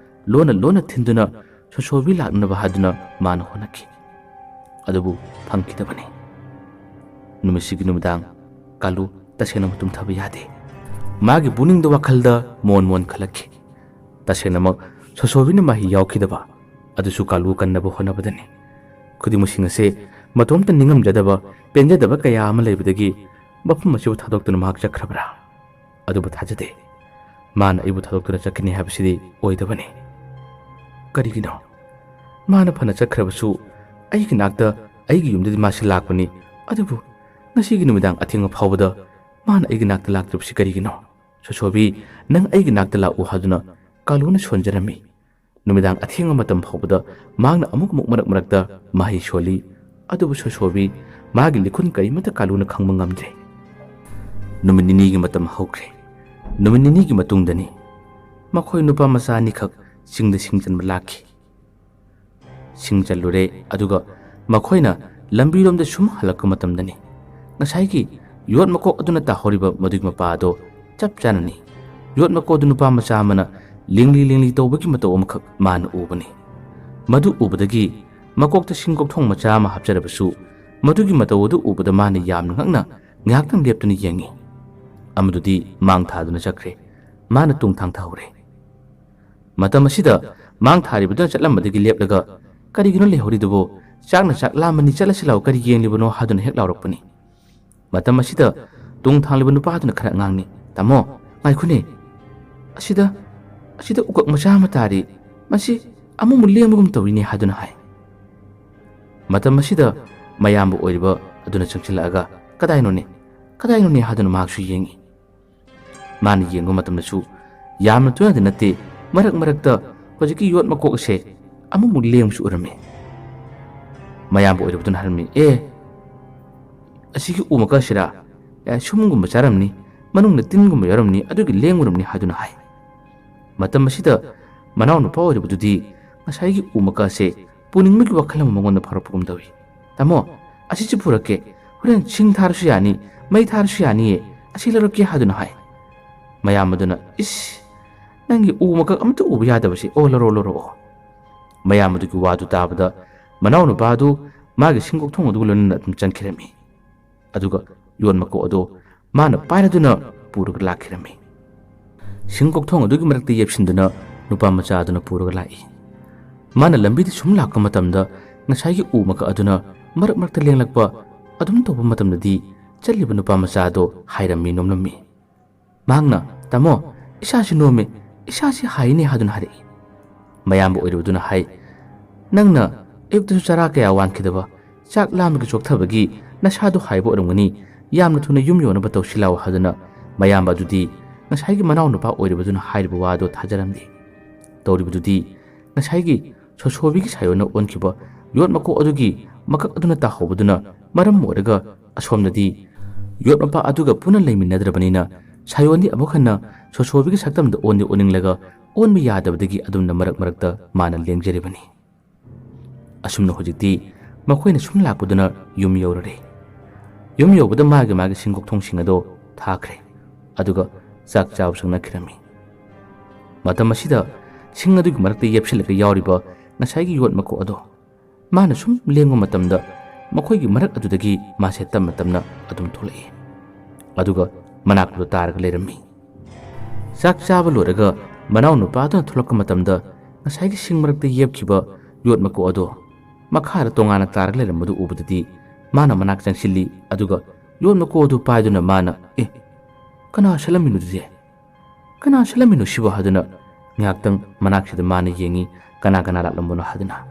ꯂꯣꯟꯅ ꯂꯣꯟꯅ ꯊꯤꯟꯗꯨꯅ ꯁꯣꯁꯣꯕꯤ ꯂꯥꯛꯅꯕ ꯍꯥꯏꯗꯨꯅ ꯃꯥꯅ ꯍꯣꯠꯅꯈꯤ꯫ ꯑꯗꯨꯕꯨ ꯐꯪꯈꯤꯗꯕꯅꯤ꯫ ꯅꯨꯃꯤꯠꯁꯤꯒꯤ ꯅꯨꯃꯤꯗꯥꯡ ꯀꯥꯂꯨ ꯇꯁꯦꯡꯅ ꯇꯨꯝꯊꯕ ꯌꯥꯗꯦ꯫ ꯃꯥꯒꯤ ꯄꯨꯛꯅꯤꯡꯗ ꯋꯥꯈꯜꯗ ꯃꯣꯟ ꯃꯣꯟ ꯈꯜꯂꯛꯈꯤ꯫ ꯇꯁꯦꯡꯅꯃꯛ ꯁꯣꯁꯣꯕꯤꯅ ꯃꯍꯩ ꯌꯥꯎꯈꯤꯗꯕ ꯑꯗꯨꯁꯨ ꯀꯥꯂꯨ ꯀꯟꯅꯕ ꯍꯣꯠꯅꯕꯗꯅꯤ꯫ ꯈꯨꯗꯤꯡꯃꯛꯁꯤꯡ ꯑꯁꯦ ꯃꯇꯣꯝꯇ ꯅꯤꯡꯉꯝꯖꯗꯕ, ꯄꯦꯟꯖꯗꯕ ꯀꯌꯥ ꯑꯃ ꯂꯩꯕꯗꯒꯤ ꯃꯐꯝ ꯑꯁꯤꯕꯨ ꯊꯥꯗꯣꯛꯇꯨꯅ ꯃꯍꯥꯛ ꯆꯠꯈ꯭ꯔꯕ꯭ꯔꯥ? ꯑꯗꯨꯕꯨ ꯊꯥꯖꯗꯦ꯫ ꯃꯥꯅ ꯑꯩꯕꯨ ꯊꯥꯗꯣꯛꯇꯨꯅ ꯆꯠꯀꯅꯤ ꯍꯥꯏꯕꯁꯤꯗꯤ ꯑꯣꯏꯗꯕꯅꯤ꯫ ꯀꯔꯤꯒꯤꯅꯣ? ꯃꯥꯅ ꯐꯅ ꯆꯠꯈ꯭ꯔꯕꯁꯨ ꯑꯩꯒꯤ ꯅꯥꯛꯇ, ꯑꯩꯒꯤ ꯌꯨꯝꯗꯗꯤ ꯃꯥꯁꯤ ꯂꯥꯛꯄꯅꯤ꯫ ꯑꯗꯨꯕꯨ ꯉꯁꯤꯒꯤ ꯅꯨꯃꯤꯗꯥꯡ ꯑꯊꯦꯡꯕ ꯐꯥꯎꯕꯗ ꯃꯥꯅ ꯑꯩꯒꯤ ꯅꯥꯛꯇ ꯂꯥꯛꯇ꯭ꯔꯤꯕꯁꯤ ꯀꯔꯤꯒꯤꯅꯣ? "ꯁꯣꯁꯣꯕꯤ, ꯅꯪ ꯑꯩꯒꯤ ꯅꯥꯛꯇ ꯂꯥꯛꯎ" ꯍꯥꯏꯗꯨꯅ ꯀꯥꯂꯨꯅ ꯁꯣꯟꯖꯔꯝꯃꯤ꯫ ꯅꯨꯃꯤꯗꯥꯡ ꯑꯊꯦꯡꯕ ꯃꯇꯝ ꯐꯥꯎꯕꯗ ꯃꯍꯥꯛꯅ ꯑꯃꯨꯛ ꯑꯃꯨꯛ ꯃꯔꯛ ꯃꯔꯛꯇ ꯃꯍꯩ ꯁꯣꯜꯂꯤ꯫ ꯑꯗꯨꯕꯨ ꯁꯣꯁꯣꯕꯤ, ꯃꯥꯒꯤ ꯂꯤꯈꯨꯟ ꯀꯔꯤꯃꯠꯇ ꯀꯥꯂꯨꯅ ꯈꯪꯕ ꯉꯝꯗ꯭ꯔꯦ꯫ ꯅꯨꯃꯤꯠ ꯅꯤꯅꯤꯒꯤ ꯃꯇꯝ ꯍꯧꯈ꯭ꯔꯦ꯫ ꯅꯨꯃꯤꯠ ꯅꯤꯅꯤꯒꯤ ꯃꯇꯨꯡꯗꯅꯤ ꯃꯈꯣꯏ ꯅꯨꯄꯥ ꯃꯆꯥ ꯑꯅꯤꯈꯛ ꯆꯤꯡꯗ ꯁꯤꯡ ꯆꯟꯕ ꯂꯥꯛꯈꯤ꯫ ꯁꯤꯡ ꯆꯜꯂꯨꯔꯦ, ꯑꯗꯨꯒ ꯃꯈꯣꯏꯅ ꯂꯝꯕꯤꯔꯣꯝꯗ ꯁꯨꯝ ꯍꯜꯂꯛꯄ ꯃꯇꯝꯗꯅꯤ ꯉꯁꯥꯏꯒꯤ ꯌꯣꯠ ꯃꯀꯣꯛ ꯑꯗꯨꯅ ꯇꯥꯍꯧꯔꯤꯕ ꯃꯗꯨꯒꯤ ꯃꯄꯥ ꯑꯗꯣ ꯆꯞ ꯆꯥꯅꯅꯤ꯫ ꯌꯣꯠ ꯃꯀꯣꯛ ꯑꯗꯨ ꯅꯨꯄꯥ ꯃꯆꯥ ꯑꯃꯅ ꯂꯤꯡꯂꯤ ꯂꯤꯡꯂꯤ ꯇꯧꯕꯒꯤ ꯃꯇꯧ ꯑꯃꯈꯛ ꯃꯥꯅ ꯎꯕꯅꯤ꯫ ꯃꯗꯨ ꯎꯕꯗꯒꯤ ꯃꯀꯣꯛꯇ ꯁꯤꯡ ꯀꯣꯛꯊꯣꯡ ꯃꯆꯥ ꯑꯃ ꯍꯥꯞꯆꯔꯕꯁꯨ, ꯃꯗꯨꯒꯤ ꯃꯇꯧ ꯑꯗꯨ ꯎꯕꯗ ꯃꯥꯅ ꯌꯥꯝꯅ ꯉꯛꯅ ꯉꯥꯏꯍꯥꯛꯇꯪ ꯂꯦꯞꯇꯨꯅ ꯌꯦꯡꯉꯤ꯫ ꯑꯃꯗꯨꯗꯤ ꯃꯥꯡ ꯊꯥꯗꯨꯅ ꯆꯠꯈ꯭ꯔꯦ꯫ ꯃꯥꯅ ꯇꯨꯡ ꯊꯥꯡꯊꯍꯧꯔꯦ꯫ ꯃꯇꯝ ꯑꯁꯤꯗ ꯃꯥꯡ ꯊꯥꯔꯤꯕꯗꯨꯅ ꯆꯠꯂꯝꯕꯗꯒꯤ ꯂꯦꯞꯂꯒ, "ꯀꯔꯤꯒꯤꯅꯣ ꯂꯩꯍꯧꯔꯤꯗꯨꯕꯨ? ꯆꯥꯛꯅ ꯆꯥꯛ ꯂꯥꯝꯃꯅꯤ, ꯆꯠꯂꯁꯤ ꯂꯥꯎ, ꯀꯔꯤ ꯌꯦꯡꯂꯤꯕꯅꯣ?" ꯍꯥꯏꯗꯨꯅ ꯍꯦꯛ ꯂꯥꯎꯔꯛꯄꯅꯤ꯫ ꯃꯇꯝ ꯑꯁꯤꯗ ꯇꯨꯡ ꯊꯥꯡꯂꯤꯕ ꯅꯨꯄꯥꯗꯨꯅ ꯈꯔ ꯉꯥꯡꯅꯤ, "ꯇꯥꯃꯣ, ꯉꯥꯏꯈꯣꯅꯦ, ꯑꯁꯤꯗ, ꯑꯁꯤꯗ ꯎꯀꯛ ꯃꯆꯥ ꯑꯃ ꯇꯥꯔꯤ, ꯃꯁꯤ ꯑꯃꯨꯛ ꯑꯃꯨꯛ ꯂꯦꯡꯕꯒꯨꯝ ꯇꯧꯔꯤꯅꯦ" ꯍꯥꯏꯗꯨꯅ ꯍꯥꯏ꯫ ꯃꯇꯝ ꯑꯁꯤꯗ ꯃꯌꯥꯝꯕ ꯑꯣꯏꯔꯤꯕ ꯑꯗꯨꯅ ꯆꯪꯁꯤꯜꯂꯛꯑꯒ, "ꯀꯗꯥꯏꯅꯣꯅꯦ? ꯀꯗꯥꯏꯅꯣꯅꯦ?" ꯍꯥꯏꯗꯨꯅ ꯃꯍꯥꯛꯁꯨ ꯌꯦꯡꯉꯤ꯫ ꯃꯥꯅ ꯌꯦꯡꯕ ꯃꯇꯝꯗꯁꯨ ꯌꯥꯝꯅ ꯇꯣꯏꯅꯗꯤ ꯅꯠꯇꯦ, ꯃꯔꯛ ꯃꯔꯛꯇ ꯍꯧꯖꯤꯛꯀꯤ ꯌꯣꯠ ꯃꯀꯣꯛ ꯑꯁꯦ ꯑꯃꯨꯛꯃꯨꯛ ꯂꯦꯡꯕꯁꯨ ꯎꯔꯝꯃꯤ꯫ ꯃꯌꯥꯝꯕ ꯑꯣꯏꯔꯤꯕꯗꯨꯅ ꯍꯥꯏꯔꯝꯃꯤ, "ꯑꯦ, ꯑꯁꯤꯒꯤ ꯎ ꯃꯀꯛ ꯑꯁꯤꯔꯥ? ꯑꯦ, ꯁꯨꯝꯒꯨꯝꯕ ꯆꯥꯔꯝꯅꯤ, ꯃꯅꯨꯡꯗ ꯇꯤꯟꯒꯨꯝꯕ ꯌꯥꯎꯔꯝꯅꯤ, ꯑꯗꯨꯒꯤ ꯂꯦꯡꯉꯨꯔꯝꯅꯤ" ꯍꯥꯏꯗꯨꯅ ꯍꯥꯏ꯫ ꯃꯇꯝ ꯑꯁꯤꯗ ꯃꯅꯥꯎꯅꯨꯄꯥ ꯑꯣꯏꯔꯤꯕꯗꯨꯗꯤ ꯉꯁꯥꯏꯒꯤ ꯎ ꯃꯀꯛ ꯑꯁꯦ ꯄꯨꯅꯤꯡꯕꯒꯤ ꯋꯥꯈꯜ ꯑꯃ ꯃꯉꯣꯟꯗ ꯐꯥꯎꯔꯛꯄꯒꯨꯝ ꯇꯧꯏ꯫ "ꯇꯥꯃꯣ, ꯑꯁꯤꯁꯨ ꯄꯨꯔꯛꯀꯦ, ꯍꯣꯔꯦꯟ ꯁꯤꯡ ꯊꯥꯔꯁꯨ ꯌꯥꯅꯤ, ꯃꯩ ꯊꯥꯔꯁꯨ ꯌꯥꯅꯤꯌꯦ, ꯑꯁꯤ ꯂꯧꯔꯛꯀꯦ" ꯍꯥꯏꯗꯨꯅ ꯍꯥꯏ꯫ ꯃꯌꯥꯝꯕꯗꯨꯅ, "ꯏꯁ, ꯅꯪꯒꯤ ꯎ ꯃꯀꯛ ꯑꯃꯠꯇ ꯎꯕ ꯌꯥꯗꯕꯁꯦ, ꯑꯣ, ꯂꯧꯔꯛꯑꯣ, ꯂꯧꯔꯛꯑꯣ"꯫ ꯃꯌꯥꯝꯕꯗꯨꯒꯤ ꯋꯥꯗꯨ ꯇꯥꯕꯗ ꯃꯅꯥꯎꯅꯨꯄꯥ ꯑꯗꯨ ꯃꯥꯒꯤ ꯁꯤꯡꯀꯣꯛꯊꯣꯡ ꯑꯗꯨꯒ ꯂꯣꯏꯅꯅ ꯑꯗꯨꯝ ꯆꯪꯈꯤꯔꯝꯃꯤ꯫ ꯑꯗꯨꯒ ꯌꯣꯠ ꯃꯀꯣꯛ ꯑꯗꯨ ꯃꯥꯅ ꯄꯥꯏꯔꯗꯨꯅ ꯄꯨꯔꯒ ꯂꯥꯛꯈꯤꯔꯝꯃꯤ꯫ ꯁꯤꯡꯀꯣꯛꯊꯣꯡ ꯑꯗꯨꯒꯤ ꯃꯔꯛꯇ ꯌꯦꯞꯁꯤꯟꯗꯨꯅ ꯅꯨꯄꯥ ꯃꯆꯥ ꯑꯗꯨꯅ ꯄꯨꯔꯒ ꯂꯥꯛꯏ꯫ ꯃꯥꯅ ꯂꯝꯕꯤꯗ ꯁꯨꯝ ꯂꯥꯛꯄ ꯃꯇꯝꯗ ꯉꯁꯥꯏꯒꯤ ꯎ ꯃꯀꯛ ꯑꯗꯨꯅ ꯃꯔꯛ ꯃꯔꯛꯇ ꯂꯦꯡꯂꯛꯄ ꯑꯗꯨꯝ ꯇꯧꯕ ꯃꯇꯝꯗꯗꯤ ꯆꯠꯂꯤꯕ ꯅꯨꯄꯥ ꯃꯆꯥ ꯑꯗꯨ ꯍꯥꯏꯔꯝꯃꯤ ꯅꯣꯝꯂꯝꯃꯤ꯫ ꯃꯍꯥꯛꯅ, "ꯇꯥꯃꯣ, ꯏꯁꯥꯁꯤ ꯅꯣꯝꯃꯤ, ꯏꯁꯥꯁꯤ ꯍꯥꯏꯅꯦ" ꯍꯥꯏꯗꯨꯅ ꯍꯥꯏꯔꯛꯏ꯫ ꯃꯌꯥꯝꯕ ꯑꯣꯏꯔꯤꯕꯗꯨꯅ ꯍꯥꯏ, "ꯅꯪꯅ ꯑꯌꯨꯛꯇꯁꯨ ꯆꯔꯥ ꯀꯌꯥ ꯋꯥꯟꯈꯤꯗꯕ, ꯆꯥꯛ ꯂꯥꯝꯕꯒꯤ ꯆꯣꯛꯊꯕꯒꯤ ꯅꯁꯥꯗꯨ ꯍꯥꯏꯕ ꯑꯣꯏꯔꯝꯒꯅꯤ, ꯌꯥꯝꯅ ꯊꯨꯅ ꯌꯨꯝ ꯌꯧꯅꯕ ꯇꯧꯁꯤ ꯂꯥꯎ" ꯍꯥꯏꯗꯨꯅ ꯃꯌꯥꯝꯕ ꯑꯗꯨꯗꯤ ꯉꯁꯥꯏꯒꯤ ꯃꯅꯥꯎꯅꯨꯄꯥ ꯑꯣꯏꯔꯤꯕꯗꯨꯅ ꯍꯥꯏꯔꯤꯕ ꯋꯥꯗꯣ ꯊꯥꯖꯔꯝꯗꯦ꯫ ꯇꯧꯔꯤꯕꯗꯨꯗꯤ ꯉꯁꯥꯏꯒꯤ ꯁꯣꯁꯣꯕꯤꯒꯤ ꯁꯥꯌꯣꯟꯅ ꯑꯣꯟꯈꯤꯕ ꯌꯣꯠ ꯃꯀꯣꯛ ꯑꯗꯨꯒꯤ ꯃꯀꯛ ꯑꯗꯨꯅ ꯇꯥꯍꯧꯕꯗꯨꯅ ꯃꯔꯝ ꯑꯣꯏꯔꯒ ꯑꯁꯣꯝꯗꯗꯤ ꯌꯣꯠ ꯃꯄꯥ ꯑꯗꯨꯒ ꯄꯨꯟꯅ ꯂꯩꯃꯤꯟꯅꯗ꯭ꯔꯕꯅꯤꯅ ꯁꯥꯌꯣꯟꯗꯤ ꯑꯃꯨꯛ ꯍꯟꯅ ꯁꯣꯁꯣꯕꯤꯒꯤ ꯁꯛꯇꯝꯗ ꯑꯣꯟꯗꯤ ꯑꯣꯟꯅꯤꯡꯂꯒ ꯑꯣꯟꯕ ꯌꯥꯗꯕꯗꯒꯤ ꯑꯗꯨꯝꯅ ꯃꯔꯛ ꯃꯔꯛꯇ ꯃꯥꯅ ꯂꯦꯡꯖꯔꯤꯕꯅꯤ꯫ ꯑꯁꯨꯝꯅ ꯍꯧꯖꯤꯛꯇꯤ ꯃꯈꯣꯏꯅ ꯁꯨꯝ ꯂꯥꯛꯄꯗꯨꯅ ꯌꯨꯝ ꯌꯧꯔꯔꯦ꯫ ꯌꯨꯝ ꯌꯧꯕꯗ ꯃꯥꯒꯤ ꯃꯥꯒꯤ ꯁꯤꯡꯀꯣꯛꯊꯣꯡꯁꯤꯡ ꯑꯗꯣ ꯊꯥꯈ꯭ꯔꯦ, ꯑꯗꯨꯒ ꯆꯥꯛ ꯆꯥꯕ ꯆꯪꯅꯈꯤꯔꯝꯃꯤ꯫ ꯃꯇꯝ ꯑꯁꯤꯗ ꯁꯤꯡ ꯑꯗꯨꯒꯤ ꯃꯔꯛꯇ ꯌꯦꯞꯁꯤꯜꯂꯒ ꯌꯥꯎꯔꯤꯕ ꯉꯁꯥꯏꯒꯤ ꯌꯣꯠ ꯃꯀꯣꯛ ꯑꯗꯣ ꯃꯥꯅ ꯁꯨꯝ ꯂꯦꯡꯕ ꯃꯇꯝꯗ ꯃꯈꯣꯏꯒꯤ ꯃꯔꯛ ꯑꯗꯨꯗꯒꯤ ꯃꯥꯁꯦ ꯇꯞꯅ ꯇꯞꯅ ꯑꯗꯨꯝ ꯊꯣꯛꯂꯛꯏ, ꯑꯗꯨꯒ ꯃꯅꯥꯛꯇꯨꯗ ꯇꯥꯔꯒ ꯂꯩꯔꯝꯃꯤ꯫ ꯆꯥꯛ ꯆꯥꯕ ꯂꯣꯏꯔꯒ ꯃꯅꯥꯎ ꯅꯨꯄꯥꯗꯨꯅ ꯊꯣꯛꯂꯛꯄ ꯃꯇꯝꯗ ꯉꯁꯥꯏꯒꯤ ꯁꯤꯡ ꯃꯔꯛꯇ ꯌꯦꯞꯈꯤꯕ ꯌꯣꯠ ꯃꯀꯣꯛ ꯑꯗꯣ ꯃꯈꯥꯗ ꯇꯣꯉꯥꯟꯅ ꯇꯥꯔꯒ ꯂꯩꯔꯝꯕꯗꯨ ꯎꯕꯗꯗꯤ ꯃꯥꯅ ꯃꯅꯥꯛ ꯆꯪꯁꯤꯜꯂꯤ, ꯑꯗꯨꯒ ꯌꯣꯠ ꯃꯀꯣꯛ ꯑꯗꯨ ꯄꯥꯏꯗꯨꯅ ꯃꯥꯅ, "ꯑꯦ, ꯀꯅꯥ ꯁꯠꯂꯝꯃꯤꯅꯣ ꯑꯗꯨꯗꯤ? ꯀꯅꯥ ꯁꯠꯂꯝꯃꯤꯅꯣ ꯁꯤꯕꯣ?" ꯍꯥꯏꯗꯨꯅ ꯉꯥꯏꯍꯥꯛꯇꯪ ꯃꯅꯥꯛꯁꯤꯗ ꯃꯥꯅ ꯌꯦꯡꯉꯤ, ꯀꯅꯥ ꯀꯅꯥ ꯂꯥꯛꯂꯝꯕꯅꯣ ꯍꯥꯏꯗꯨꯅ꯫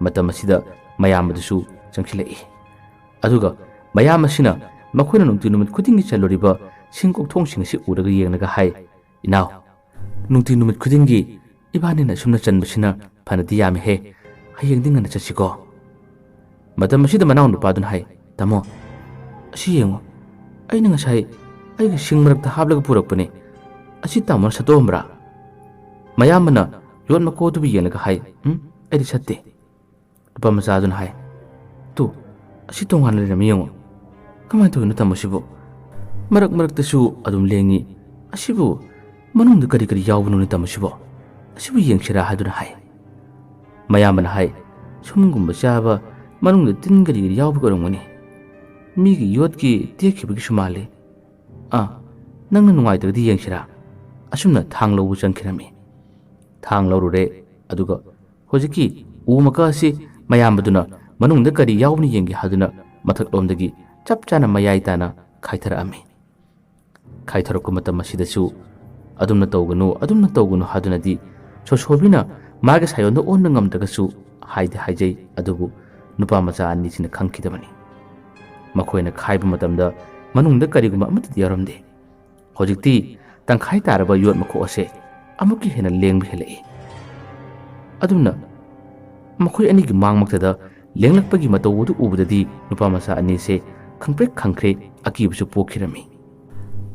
ꯃꯇꯝ ꯑꯁꯤꯗ ꯃꯌꯥꯝꯕꯗꯨꯁꯨ ꯆꯪꯁꯤꯜꯂꯛꯏ꯫ ꯑꯗꯨꯒ ꯃꯌꯥꯝ ꯑꯁꯤꯅ ꯃꯈꯣꯏꯅ ꯅꯨꯡꯇꯤ ꯅꯨꯃꯤꯠ ꯈꯨꯗꯤꯡꯒꯤ ꯆꯠꯂꯨꯔꯤꯕ ꯁꯤꯡ ꯀꯣꯛꯊꯣꯡꯁꯤꯡ ꯑꯁꯤ ꯎꯔꯒ ꯌꯦꯡꯂꯒ ꯍꯥꯏ, "ꯏꯅꯥꯎ, ꯅꯨꯡꯇꯤ ꯅꯨꯃꯤꯠ ꯈꯨꯗꯤꯡꯒꯤ ꯏꯕꯥꯅꯤꯅ ꯑꯁꯨꯝꯅ ꯆꯟꯕꯁꯤꯅ ꯐꯅꯗꯤ ꯌꯥꯝꯃꯤꯍꯦ꯫ ꯍꯌꯦꯡꯗꯤ ꯉꯟꯅ ꯆꯠꯁꯤꯀꯣ?" ꯃꯇꯝ ꯑꯁꯤꯗ ꯃꯅꯥꯎ ꯅꯨꯄꯥꯗꯨꯅ ꯍꯥꯏ, "ꯇꯥꯃꯣ, ꯑꯁꯤ ꯌꯦꯡꯉꯨ, ꯑꯩꯅ ꯉꯁꯥꯏ ꯑꯩꯒꯤ ꯁꯤꯡ ꯃꯔꯛꯇ ꯍꯥꯞꯂꯒ ꯄꯨꯔꯛꯄꯅꯦ꯫ ꯑꯁꯤ ꯇꯥꯃꯣꯅ ꯁꯠꯇꯣꯛꯑꯝꯕ꯭ꯔꯥ?" ꯃꯌꯥꯝꯕꯅ ꯌꯣꯠ ꯃꯀꯣꯛ ꯑꯗꯨꯕꯨ ꯌꯦꯡꯂꯒ ꯍꯥꯏ, "ꯎꯝ, ꯑꯩꯗꯤ ꯁꯠꯇꯦ꯫" ꯅꯨꯄꯥ ꯃꯆꯥꯗꯨꯅ ꯍꯥꯏ, "ꯇꯨ, ꯑꯁꯤ ꯇꯣꯉꯥꯟꯅ ꯂꯩꯔꯝꯃꯤ ꯌꯦꯡꯉꯨ꯫ ꯀꯃꯥꯏꯅ ꯇꯧꯔꯤꯅꯣ ꯇꯥꯃꯣ ꯁꯤꯕꯨ? ꯃꯔꯛ ꯃꯔꯛꯇꯁꯨ ꯑꯗꯨꯝ ꯂꯦꯡꯉꯤ꯫ ꯑꯁꯤꯕꯨ ꯃꯅꯨꯡꯗ ꯀꯔꯤ ꯀꯔꯤ ꯌꯥꯎꯕꯅꯣꯅꯦ ꯇꯥꯃꯣ ꯁꯤꯕꯣ? ꯑꯁꯤꯕꯨ ꯌꯦꯡꯁꯤꯔꯥ?" ꯍꯥꯏꯗꯨꯅ ꯍꯥꯏ꯫ ꯃꯌꯥꯝꯕꯅ ꯍꯥꯏ, "ꯁꯨꯝꯒꯨꯝꯕ ꯆꯥꯕ ꯃꯅꯨꯡꯗ ꯇꯤꯟ ꯀꯔꯤ ꯀꯔꯤ ꯌꯥꯎꯕꯒꯤ ꯑꯣꯏꯔꯝꯒꯅꯤ꯫ ꯃꯤꯒꯤ ꯌꯣꯠꯀꯤ ꯇꯦꯛꯈꯤꯕꯒꯤꯁꯨ ꯃꯥꯜꯂꯤ꯫ ꯑꯥ, ꯅꯪꯅ ꯅꯨꯡꯉꯥꯏꯇ꯭ꯔꯗꯤ ꯌꯦꯡꯁꯤꯔꯥ?" ꯑꯁꯨꯝꯅ ꯊꯥꯡ ꯂꯧꯕ ꯆꯪꯈꯤꯔꯝꯃꯤ꯫ ꯊꯥꯡ ꯂꯧꯔꯨꯔꯦ꯫ ꯑꯗꯨꯒ ꯍꯧꯖꯤꯛꯀꯤ ꯎ ꯃꯀꯛ ꯑꯁꯤ ꯃꯌꯥꯝꯕꯗꯨꯅ ꯃꯅꯨꯡꯗ ꯀꯔꯤ ꯌꯥꯎꯕꯅ ꯌꯦꯡꯒꯦ ꯍꯥꯏꯗꯨꯅ ꯃꯊꯛꯂꯣꯝꯗꯒꯤ ꯆꯞ ꯆꯥꯅ ꯃꯌꯥꯏ ꯇꯥꯅ ꯈꯥꯏꯊꯔꯛꯑꯝꯃꯤ꯫ ꯈꯥꯏꯊꯔꯛꯄ ꯃꯇꯝ ꯑꯁꯤꯗꯁꯨ "ꯑꯗꯨꯝꯅ ꯇꯧꯒꯅꯨ, ꯑꯗꯨꯝꯅ ꯇꯧꯒꯅꯨ" ꯍꯥꯏꯗꯨꯅꯗꯤ ꯁꯣꯁꯣꯕꯤꯅ ꯃꯥꯒꯤ ꯁꯥꯌꯣꯟꯗ ꯑꯣꯟꯕ ꯉꯝꯗ꯭ꯔꯒꯁꯨ ꯍꯥꯏꯗꯤ ꯍꯥꯏꯖꯩ꯫ ꯑꯗꯨꯕꯨ ꯅꯨꯄꯥ ꯃꯆꯥ ꯑꯅꯤꯁꯤꯅ ꯈꯪꯈꯤꯗꯕꯅꯤ꯫ ꯃꯈꯣꯏꯅ ꯈꯥꯏꯕ ꯃꯇꯝꯗ ꯃꯅꯨꯡꯗ ꯀꯔꯤꯒꯨꯝꯕ ꯑꯃꯠꯇꯗꯤ ꯌꯥꯎꯔꯝꯗꯦ꯫ ꯍꯧꯖꯤꯛꯇꯤ ꯇꯪꯈꯥꯏ ꯇꯥꯔꯕ ꯌꯣꯠ ꯃꯀꯣꯛ ꯑꯁꯦ ꯑꯃꯨꯛꯀ ꯍꯦꯟꯅ ꯂꯦꯡꯕ ꯍꯦꯜꯂꯛꯏ꯫ ꯑꯗꯨꯝꯅ ꯃꯈꯣꯏ ꯑꯅꯤꯒꯤ ꯃꯥꯡꯃꯛꯇꯗ ꯂꯦꯡꯂꯛꯄꯒꯤ ꯃꯇꯧ ꯑꯗꯨ ꯎꯕꯗꯗꯤ ꯅꯨꯄꯥ ꯃꯆꯥ ꯑꯅꯤꯁꯦ ꯈꯪꯄ꯭ꯔꯦꯛ ꯈꯪꯈ꯭ꯔꯦ, ꯑꯀꯤꯕꯁꯨ ꯄꯣꯛꯈꯤꯔꯝꯃꯤ꯫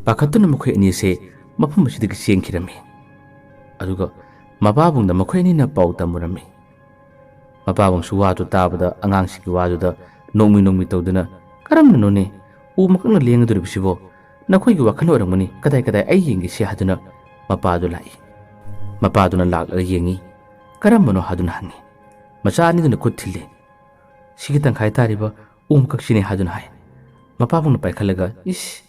ꯄꯥꯈꯠꯇꯨꯅ ꯃꯈꯣꯏ ꯑꯅꯤꯁꯦ ꯃꯐꯝ ꯑꯁꯤꯗꯒꯤ ꯆꯦꯟꯈꯤꯔꯝꯃꯤ꯫ ꯑꯗꯨꯒ ꯃꯄꯥꯕꯨꯡꯗ ꯃꯈꯣꯏ ꯑꯅꯤꯅ ꯄꯥꯎ ꯇꯝꯃꯨꯔꯝꯃꯤ꯫ ꯃꯄꯥꯕꯨꯡꯁꯨ ꯋꯥꯗꯨ ꯇꯥꯕꯗ ꯑꯉꯥꯡꯁꯤꯡꯒꯤ ꯋꯥꯗꯨꯗ ꯅꯣꯡꯃꯤ ꯅꯣꯡꯃꯤ ꯇꯧꯗꯨꯅ, "ꯀꯔꯝꯅꯅꯣꯅꯦ ꯎ ꯃꯀꯛꯅ ꯂꯦꯡꯒꯗꯧꯔꯤꯕꯁꯤꯕꯣ? ꯅꯈꯣꯏꯒꯤ ꯋꯥꯈꯜ ꯑꯣꯏꯔꯝꯒꯅꯤ, ꯀꯗꯥꯏ ꯀꯗꯥꯏ ꯑꯩ ꯌꯦꯡꯒꯦꯁꯦ" ꯍꯥꯏꯗꯨꯅ ꯃꯄꯥꯗꯨ ꯂꯥꯛꯏ꯫ ꯃꯄꯥꯗꯨꯅ ꯂꯥꯛꯂꯒ ꯌꯦꯡꯉꯤ꯫ "ꯀꯔꯝꯕꯅꯣ?" ꯍꯥꯏꯗꯨꯅ ꯍꯪꯉꯤ꯫ ꯃꯆꯥ ꯑꯅꯤꯗꯨꯅ ꯈꯨꯠ ꯊꯤꯜꯂꯤ꯫ "ꯁꯤꯒꯤ ꯇꯪꯈꯥꯏ ꯇꯥꯔꯤꯕ ꯎ ꯃꯀꯛꯁꯤꯅꯦ" ꯍꯥꯏꯗꯨꯅ ꯍꯥꯏ꯫ ꯃꯄꯥꯕꯨꯡꯅ ꯄꯥꯏꯈꯠꯂꯒ, "ꯏꯁ,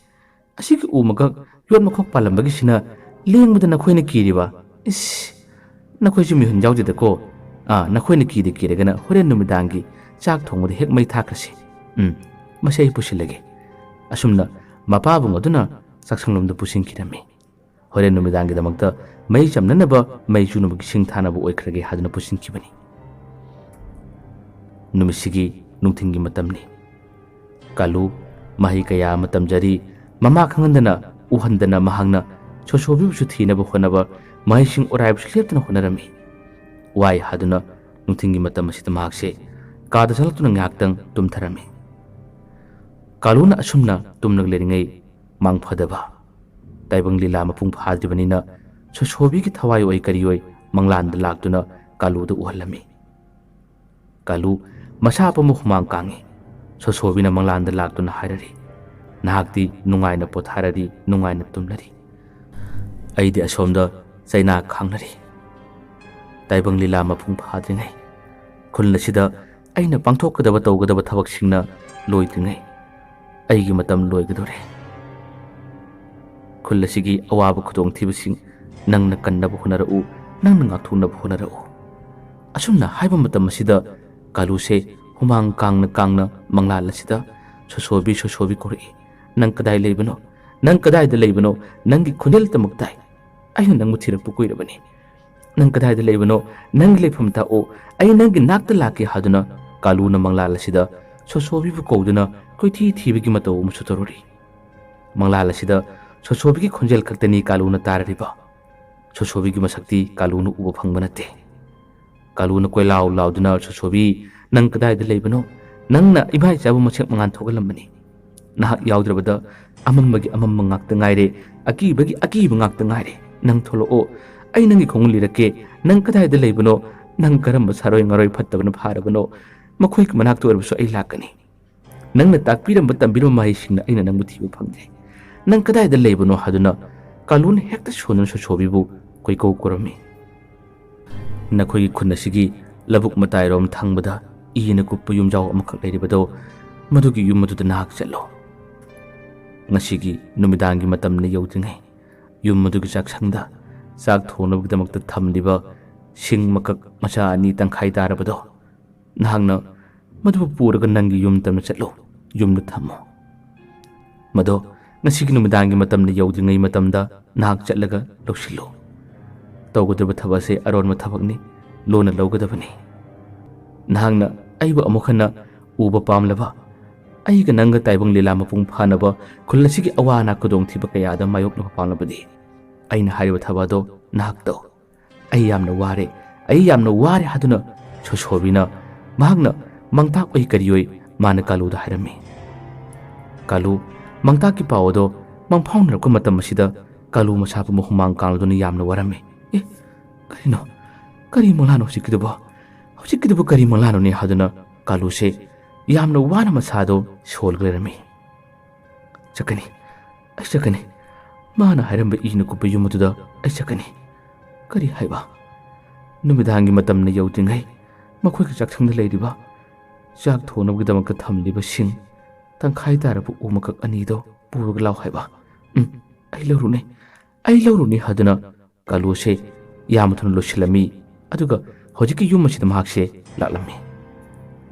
ꯑꯁꯤꯒꯤ ꯎ ꯃꯀꯛ ꯌꯣꯠ ꯃꯈꯣꯛ ꯄꯥꯜꯂꯝꯕꯒꯤꯁꯤꯅ ꯂꯦꯡꯕꯗ ꯅꯈꯣꯏꯅ ꯀꯤꯔꯤꯕ? ꯏꯁ, ꯅꯈꯣꯏꯁꯨ ꯃꯤꯍꯨꯟ ꯌꯥꯎꯗꯦꯗꯀꯣ꯫ ꯑꯥ, ꯅꯈꯣꯏꯅ ꯀꯤꯗ ꯀꯤꯔꯒꯅ ꯍꯣꯔꯦꯟ ꯅꯨꯃꯤꯗꯥꯡꯒꯤ ꯆꯥꯛ ꯊꯣꯡꯕꯗ ꯍꯦꯛ ꯃꯩ ꯊꯥꯈ꯭ꯔꯁꯤ꯫ ꯎꯝ, ꯃꯁꯤ ꯑꯩ ꯄꯨꯁꯤꯜꯂꯒꯦ"꯫ ꯑꯁꯨꯝꯅ ꯃꯄꯥꯕꯨꯡ ꯑꯗꯨꯅ ꯆꯥꯛꯁꯪꯂꯣꯝꯗ ꯄꯨꯁꯤꯟꯈꯤꯔꯝꯃꯤ꯫ ꯍꯣꯔꯦꯟ ꯅꯨꯃꯤꯗꯥꯡꯒꯤꯗꯃꯛꯇ ꯃꯩ ꯆꯝꯅꯅꯕ ꯃꯩ ꯆꯨꯅꯕꯒꯤ ꯁꯤꯡ ꯊꯥꯅꯕ ꯑꯣꯏꯈ꯭ꯔꯒꯦ ꯍꯥꯏꯗꯨꯅ ꯄꯨꯁꯤꯟꯈꯤꯕꯅꯤ꯫ ꯅꯨꯃꯤꯠꯁꯤꯒꯤ ꯅꯨꯡꯊꯤꯜꯒꯤ ꯃꯇꯝꯅꯤ꯫ ꯀꯥꯂꯨ ꯃꯍꯩ ꯀꯌꯥ ꯑꯃ ꯇꯝꯖꯔꯤ꯫ ꯃꯃꯥ ꯈꯪꯍꯟꯗꯅ ꯎꯍꯟꯗꯅ ꯃꯍꯥꯛꯅ ꯁꯣꯁꯣꯕꯤꯕꯨꯁꯨ ꯊꯤꯅꯕ ꯍꯣꯠꯅꯕ, ꯃꯍꯩꯁꯤꯡ ꯑꯣꯔꯥꯏꯕꯁꯨ ꯂꯦꯞꯇꯅ ꯍꯣꯠꯅꯔꯝꯃꯤ꯫ ꯋꯥꯏ ꯍꯥꯗꯨꯅ ꯅꯨꯡꯊꯤꯜꯒꯤ ꯃꯇꯝ ꯑꯁꯤꯗ ꯃꯍꯥꯛꯁꯦ ꯀꯥꯗ ꯆꯪꯂꯛꯇꯨꯅ ꯉꯥꯏꯍꯥꯛꯇꯪ ꯇꯨꯝꯊꯔꯝꯃꯤ꯫ ꯀꯥꯂꯨꯅ ꯑꯁꯨꯝꯅ ꯇꯨꯝꯂꯒ ꯂꯩꯔꯤꯉꯩ ꯃꯥꯡꯐꯗꯕ ꯇꯥꯏꯕꯪ ꯂꯤꯂꯥ ꯃꯄꯨꯡ ꯐꯥꯗ꯭ꯔꯤꯕꯅꯤꯅ ꯁꯣꯁꯣꯕꯤꯒꯤ ꯊꯋꯥꯏ ꯑꯣꯏ ꯀꯔꯤ ꯑꯣꯏ ꯃꯪꯂꯥꯟꯗ ꯂꯥꯛꯇꯨꯅ ꯀꯥꯂꯨꯗ ꯎꯍꯜꯂꯝꯃꯤ꯫ ꯀꯥꯂꯨ ꯃꯁꯥ ꯄꯨꯝꯕ ꯍꯨꯃꯥꯡ ꯀꯥꯡꯉꯤ꯫ ꯁꯣꯁꯣꯕꯤꯅ ꯃꯪꯂꯥꯟꯗ ꯂꯥꯛꯇꯨꯅ ꯍꯥꯏꯔꯔꯤ, "ꯅꯍꯥꯛꯇꯤ ꯅꯨꯡꯉꯥꯏꯅ ꯄꯣꯊꯥꯔꯔꯤ, ꯅꯨꯡꯉꯥꯏꯅ ꯇꯨꯝꯂꯔꯤ꯫ ꯑꯩꯗꯤ ꯑꯁꯣꯝꯗ ꯆꯩꯅꯥ ꯈꯥꯡꯅꯔꯤ꯫ ꯇꯥꯏꯕꯪ ꯂꯤꯂꯥ ꯃꯄꯨꯡ ꯐꯥꯗ꯭ꯔꯤꯉꯩ, ꯈꯨꯜ ꯑꯁꯤꯗ ꯑꯩꯅ ꯄꯥꯡꯊꯣꯛꯀꯗꯕ ꯇꯧꯒꯗꯕ ꯊꯕꯛꯁꯤꯡꯅ ꯂꯣꯏꯗ꯭ꯔꯤꯉꯩ, ꯑꯩꯒꯤ ꯃꯇꯝ ꯂꯣꯏꯒꯗꯧꯔꯦ꯫ ꯈꯨꯜ ꯑꯁꯤꯒꯤ ꯑꯋꯥꯕ ꯈꯨꯗꯣꯡꯊꯤꯕꯁꯤꯡ ꯅꯪꯅ ꯀꯟꯅꯕ ꯍꯣꯠꯅꯔꯛꯎ, ꯅꯪꯅ ꯉꯥꯛꯊꯣꯛꯅꯕ ꯍꯣꯠꯅꯔꯛꯎ"꯫ ꯑꯁꯨꯝꯅ ꯍꯥꯏꯕ ꯃꯇꯝ ꯑꯁꯤꯗ ꯀꯥꯂꯨꯁꯦ ꯍꯨꯃꯥꯡ ꯀꯥꯡꯅ ꯀꯥꯡꯅ ꯃꯪꯂꯥꯜ ꯑꯁꯤꯗ "ꯁꯣꯁꯣꯕꯤ, ꯁꯣꯁꯣꯕꯤ" ꯀꯧꯔꯛꯏ꯫ "ꯅꯪ ꯀꯗꯥꯏ ꯂꯩꯕꯅꯣ? ꯅꯪ ꯀꯗꯥꯏꯗ ꯂꯩꯕꯅꯣ? ꯅꯪꯒꯤ ꯈꯣꯟꯖꯦꯜ ꯇꯃꯛ ꯇꯥꯏ꯫ ꯑꯩꯅ ꯅꯪꯕꯨ ꯊꯤꯔꯛꯄ ꯀꯨꯏꯔꯕꯅꯤ꯫ ꯅꯪ ꯀꯗꯥꯏꯗ ꯂꯩꯕꯅꯣ? ꯅꯪꯒꯤ ꯂꯩꯐꯝ ꯇꯥꯛꯑꯣ꯫ ꯑꯩ ꯅꯪꯒꯤ ꯅꯥꯛꯇ ꯂꯥꯛꯀꯦ" ꯍꯥꯏꯗꯨꯅ ꯀꯥꯂꯨꯅ ꯃꯪꯂꯥꯜ ꯑꯁꯤꯗ ꯁꯣꯁꯣꯕꯤꯕꯨ ꯀꯧꯗꯨꯅ ꯀꯣꯏꯊꯤ ꯊꯤꯕꯒꯤ ꯃꯇꯧ ꯑꯃꯁꯨ ꯇꯧꯔꯨꯔꯤ꯫ ꯃꯪꯂꯥꯜ ꯑꯁꯤꯗ ꯁꯣꯁꯣꯕꯤꯒꯤ ꯈꯣꯟꯖꯦꯜ ꯈꯛꯇꯅꯤ ꯀꯥꯂꯨꯅ ꯇꯥꯔꯔꯤꯕ꯫ ꯁꯣꯁꯣꯕꯤꯒꯤ ꯃꯁꯛꯇꯤ ꯀꯥꯂꯨꯅ ꯎꯕ ꯐꯪꯕ ꯅꯠꯇꯦ꯫ ꯀꯥꯂꯨꯅ ꯀꯣꯏꯂꯥꯎ ꯂꯥꯎꯗꯨꯅ, "ꯁꯣꯁꯣꯕꯤ, ꯅꯪ ꯀꯗꯥꯏꯗ ꯂꯩꯕꯅꯣ? ꯅꯪꯅ ꯏꯃꯥ ꯏꯆꯥꯕꯨ ꯃꯁꯦꯛ ꯃꯉꯥꯜ ꯊꯣꯛꯍꯜꯂꯝꯕꯅꯤ꯫ ꯅꯍꯥꯛ ꯌꯥꯎꯗ꯭ꯔꯕꯗ ꯑꯃꯝꯕꯒꯤ ꯑꯃꯝꯕ ꯉꯥꯛꯇ ꯉꯥꯏꯔꯦ, ꯑꯀꯤꯕꯒꯤ ꯑꯀꯤꯕ ꯉꯥꯛꯇ ꯉꯥꯏꯔꯦ꯫ ꯅꯪ ꯊꯣꯛꯂꯛꯑꯣ, ꯑꯩ ꯅꯪꯒꯤ ꯈꯣꯡꯎꯞ ꯂꯤꯔꯛꯀꯦ꯫ ꯅꯪ ꯀꯗꯥꯏꯗ ꯂꯩꯕꯅꯣ? ꯅꯪ ꯀꯔꯝꯕ ꯁꯥꯔꯣꯏ ꯉꯥꯔꯣꯏ ꯐꯠꯇꯕꯅ ꯐꯥꯔꯕꯅꯣ? ꯃꯈꯣꯏꯒꯤ ꯃꯅꯥꯛꯇ ꯑꯣꯏꯔꯕꯁꯨ ꯑꯩ ꯂꯥꯛꯀꯅꯤ꯫ ꯅꯪꯅ ꯇꯥꯛꯄꯤꯔꯝꯕ ꯇꯝꯕꯤꯔꯝꯕ ꯃꯍꯩꯁꯤꯡꯅ ꯑꯩꯅ ꯅꯪꯕꯨ ꯊꯤꯕ ꯐꯪꯗ꯭ꯔꯦ꯫ ꯅꯪ ꯀꯗꯥꯏꯗ ꯂꯩꯕꯅꯣ?" ꯍꯥꯏꯗꯨꯅ ꯀꯥꯂꯨꯅ ꯍꯦꯛꯇ ꯁꯣꯟꯗꯨꯅ ꯁꯣꯁꯣꯕꯤꯕꯨ ꯀꯣꯏꯀꯧ ꯀꯧꯔꯝꯃꯤ꯫ "ꯅꯈꯣꯏꯒꯤ ꯈꯨꯟ ꯑꯁꯤꯒꯤ ꯂꯧꯕꯨꯛ ꯃꯇꯥꯏꯔꯣꯝ ꯊꯪꯕꯗ ꯏꯅ ꯀꯨꯞꯄ ꯌꯨꯝꯖꯥꯎ ꯑꯃꯈꯛ ꯂꯩꯔꯤꯕꯗꯣ, ꯃꯗꯨꯒꯤ ꯌꯨꯝ ꯑꯗꯨꯗ ꯅꯍꯥꯛ ꯆꯠꯂꯣ꯫ ꯉꯁꯤꯒꯤ ꯅꯨꯃꯤꯗꯥꯡꯒꯤ ꯃꯇꯝꯅ ꯌꯧꯗ꯭ꯔꯤꯉꯩ ꯌꯨꯝ ꯑꯗꯨꯒꯤ ꯆꯥꯛꯁꯪꯗ ꯆꯥꯛ ꯊꯣꯡꯅꯕꯒꯤꯗꯃꯛꯇ ꯊꯝꯂꯤꯕ ꯁꯤꯡ ꯃꯀꯛ ꯃꯆꯥ ꯑꯅꯤ ꯇꯪꯈꯥꯏ ꯇꯥꯔꯕꯗꯣ ꯅꯍꯥꯛꯅ ꯃꯗꯨꯕꯨ ꯄꯨꯔꯒ ꯅꯪꯒꯤ ꯌꯨꯝ ꯇꯝꯅ ꯆꯠꯂꯨ, ꯌꯨꯝꯗ ꯊꯝꯃꯨ꯫ ꯃꯗꯣ ꯉꯁꯤꯒꯤ ꯅꯨꯃꯤꯗꯥꯡꯒꯤ ꯃꯇꯝꯗ ꯌꯧꯗ꯭ꯔꯤꯉꯩ ꯃꯇꯝꯗ ꯅꯍꯥꯛ ꯆꯠꯂꯒ ꯂꯧꯁꯤꯜꯂꯨ꯫ ꯇꯧꯒꯗꯕ ꯊꯕꯛ ꯑꯁꯤ ꯑꯔꯣꯟꯕ ꯊꯕꯛꯅꯤ, ꯂꯣꯟꯅ ꯂꯧꯒꯗꯕꯅꯤ꯫ ꯅꯍꯥꯛꯅ ꯑꯩꯕꯨ ꯑꯃꯨꯛ ꯍꯟꯅ ꯎꯕ ꯄꯥꯝꯂꯕ, ꯑꯩꯒ ꯅꯪꯒ ꯇꯥꯏꯕꯪ ꯂꯤꯂꯥ ꯃꯄꯨꯡ ꯐꯥꯅꯕ ꯈꯨꯜ ꯑꯁꯤꯒꯤ ꯑꯋꯥ ꯑꯅꯥ ꯈꯨꯗꯣꯡꯊꯤꯕ ꯀꯌꯥꯗ ꯃꯥꯌꯣꯛꯅꯕ ꯄꯥꯝꯂꯕꯗꯤ ꯑꯩꯅ ꯍꯥꯏꯔꯤꯕ ꯊꯕꯛ ꯑꯗꯣ ꯅꯍꯥꯛ ꯇꯧ꯫ "ꯑꯩ ꯌꯥꯝꯅ ꯋꯥꯔꯦ, ꯑꯩ ꯌꯥꯝꯅ ꯋꯥꯔꯦ" ꯍꯥꯏꯗꯨꯅ ꯁꯣꯁꯣꯕꯤꯅ ꯃꯍꯥꯛꯅ ꯃꯥꯡꯇꯥꯛ ꯑꯣꯏ ꯀꯔꯤ ꯑꯣꯏ ꯃꯥꯅ ꯀꯥꯂꯨꯗ ꯍꯥꯏꯔꯝꯃꯤ꯫ ꯀꯥꯂꯨ ꯃꯥꯡꯇꯥꯛꯀꯤ ꯄꯥꯎ ꯑꯗꯣ ꯃꯪꯐꯥꯎꯅꯔꯛꯄ ꯃꯇꯝ ꯑꯁꯤꯗ ꯀꯥꯂꯨ ꯃꯁꯥ ꯄꯨꯝꯕ ꯍꯨꯃꯥꯡ ꯀꯥꯡꯂꯗꯨꯅ ꯌꯥꯝꯅ ꯋꯥꯔꯝꯃꯤ꯫ "ꯑꯦ, ꯀꯔꯤꯅꯣ? ꯀꯔꯤ ꯃꯪꯂꯥꯅꯣ ꯍꯧꯖꯤꯛꯀꯤꯗꯨꯕꯣ? ꯍꯧꯖꯤꯛꯀꯤꯗꯨꯕꯨ ꯀꯔꯤ ꯃꯪꯂꯥꯅꯣꯅꯦ?" ꯍꯥꯏꯗꯨꯅ ꯀꯥꯂꯨꯁꯦ ꯌꯥꯝꯅ ꯋꯥꯅ ꯃꯁꯥꯗꯣ ꯁꯣꯜꯂꯒ ꯂꯩꯔꯝꯃꯤ꯫ "ꯆꯠꯀꯅꯤ, ꯑꯩ ꯆꯠꯀꯅꯤ꯫ ꯃꯥꯅ ꯍꯥꯏꯔꯝꯕ ꯏꯅ ꯀꯨꯞꯄ ꯌꯨꯝ ꯑꯗꯨꯗ ꯑꯩ ꯆꯠꯀꯅꯤ꯫ ꯀꯔꯤ ꯍꯥꯏꯕ? ꯅꯨꯃꯤꯗꯥꯡꯒꯤ ꯃꯇꯝꯅ ꯌꯧꯗ꯭ꯔꯤꯉꯩ ꯃꯈꯣꯏꯒꯤ ꯆꯥꯛꯁꯪꯗ ꯂꯩꯔꯤꯕ ꯆꯥꯛ ꯊꯣꯡꯅꯕꯒꯤꯗꯃꯛꯇ ꯊꯝꯂꯤꯕ ꯁꯤꯡ ꯇꯪꯈꯥꯏ ꯇꯥꯔꯕ ꯎ ꯃꯀꯛ ꯑꯅꯤꯗꯣ ꯄꯨꯔꯒ ꯂꯥꯎ" ꯍꯥꯏꯕ꯫ "ꯎꯝ, ꯑꯩ ꯂꯧꯔꯨꯅꯤ, ꯑꯩ ꯂꯧꯔꯨꯅꯤ" ꯍꯥꯏꯗꯨꯅ ꯀꯥꯂꯨꯁꯦ ꯌꯥꯝꯅ ꯊꯨꯅ ꯂꯣꯏꯁꯤꯜꯂꯝꯃꯤ꯫ ꯑꯗꯨꯒ ꯍꯧꯖꯤꯛꯀꯤ ꯌꯨꯝ ꯑꯁꯤꯗ ꯃꯍꯥꯛꯁꯦ ꯂꯥꯛꯂꯝꯃꯤ꯫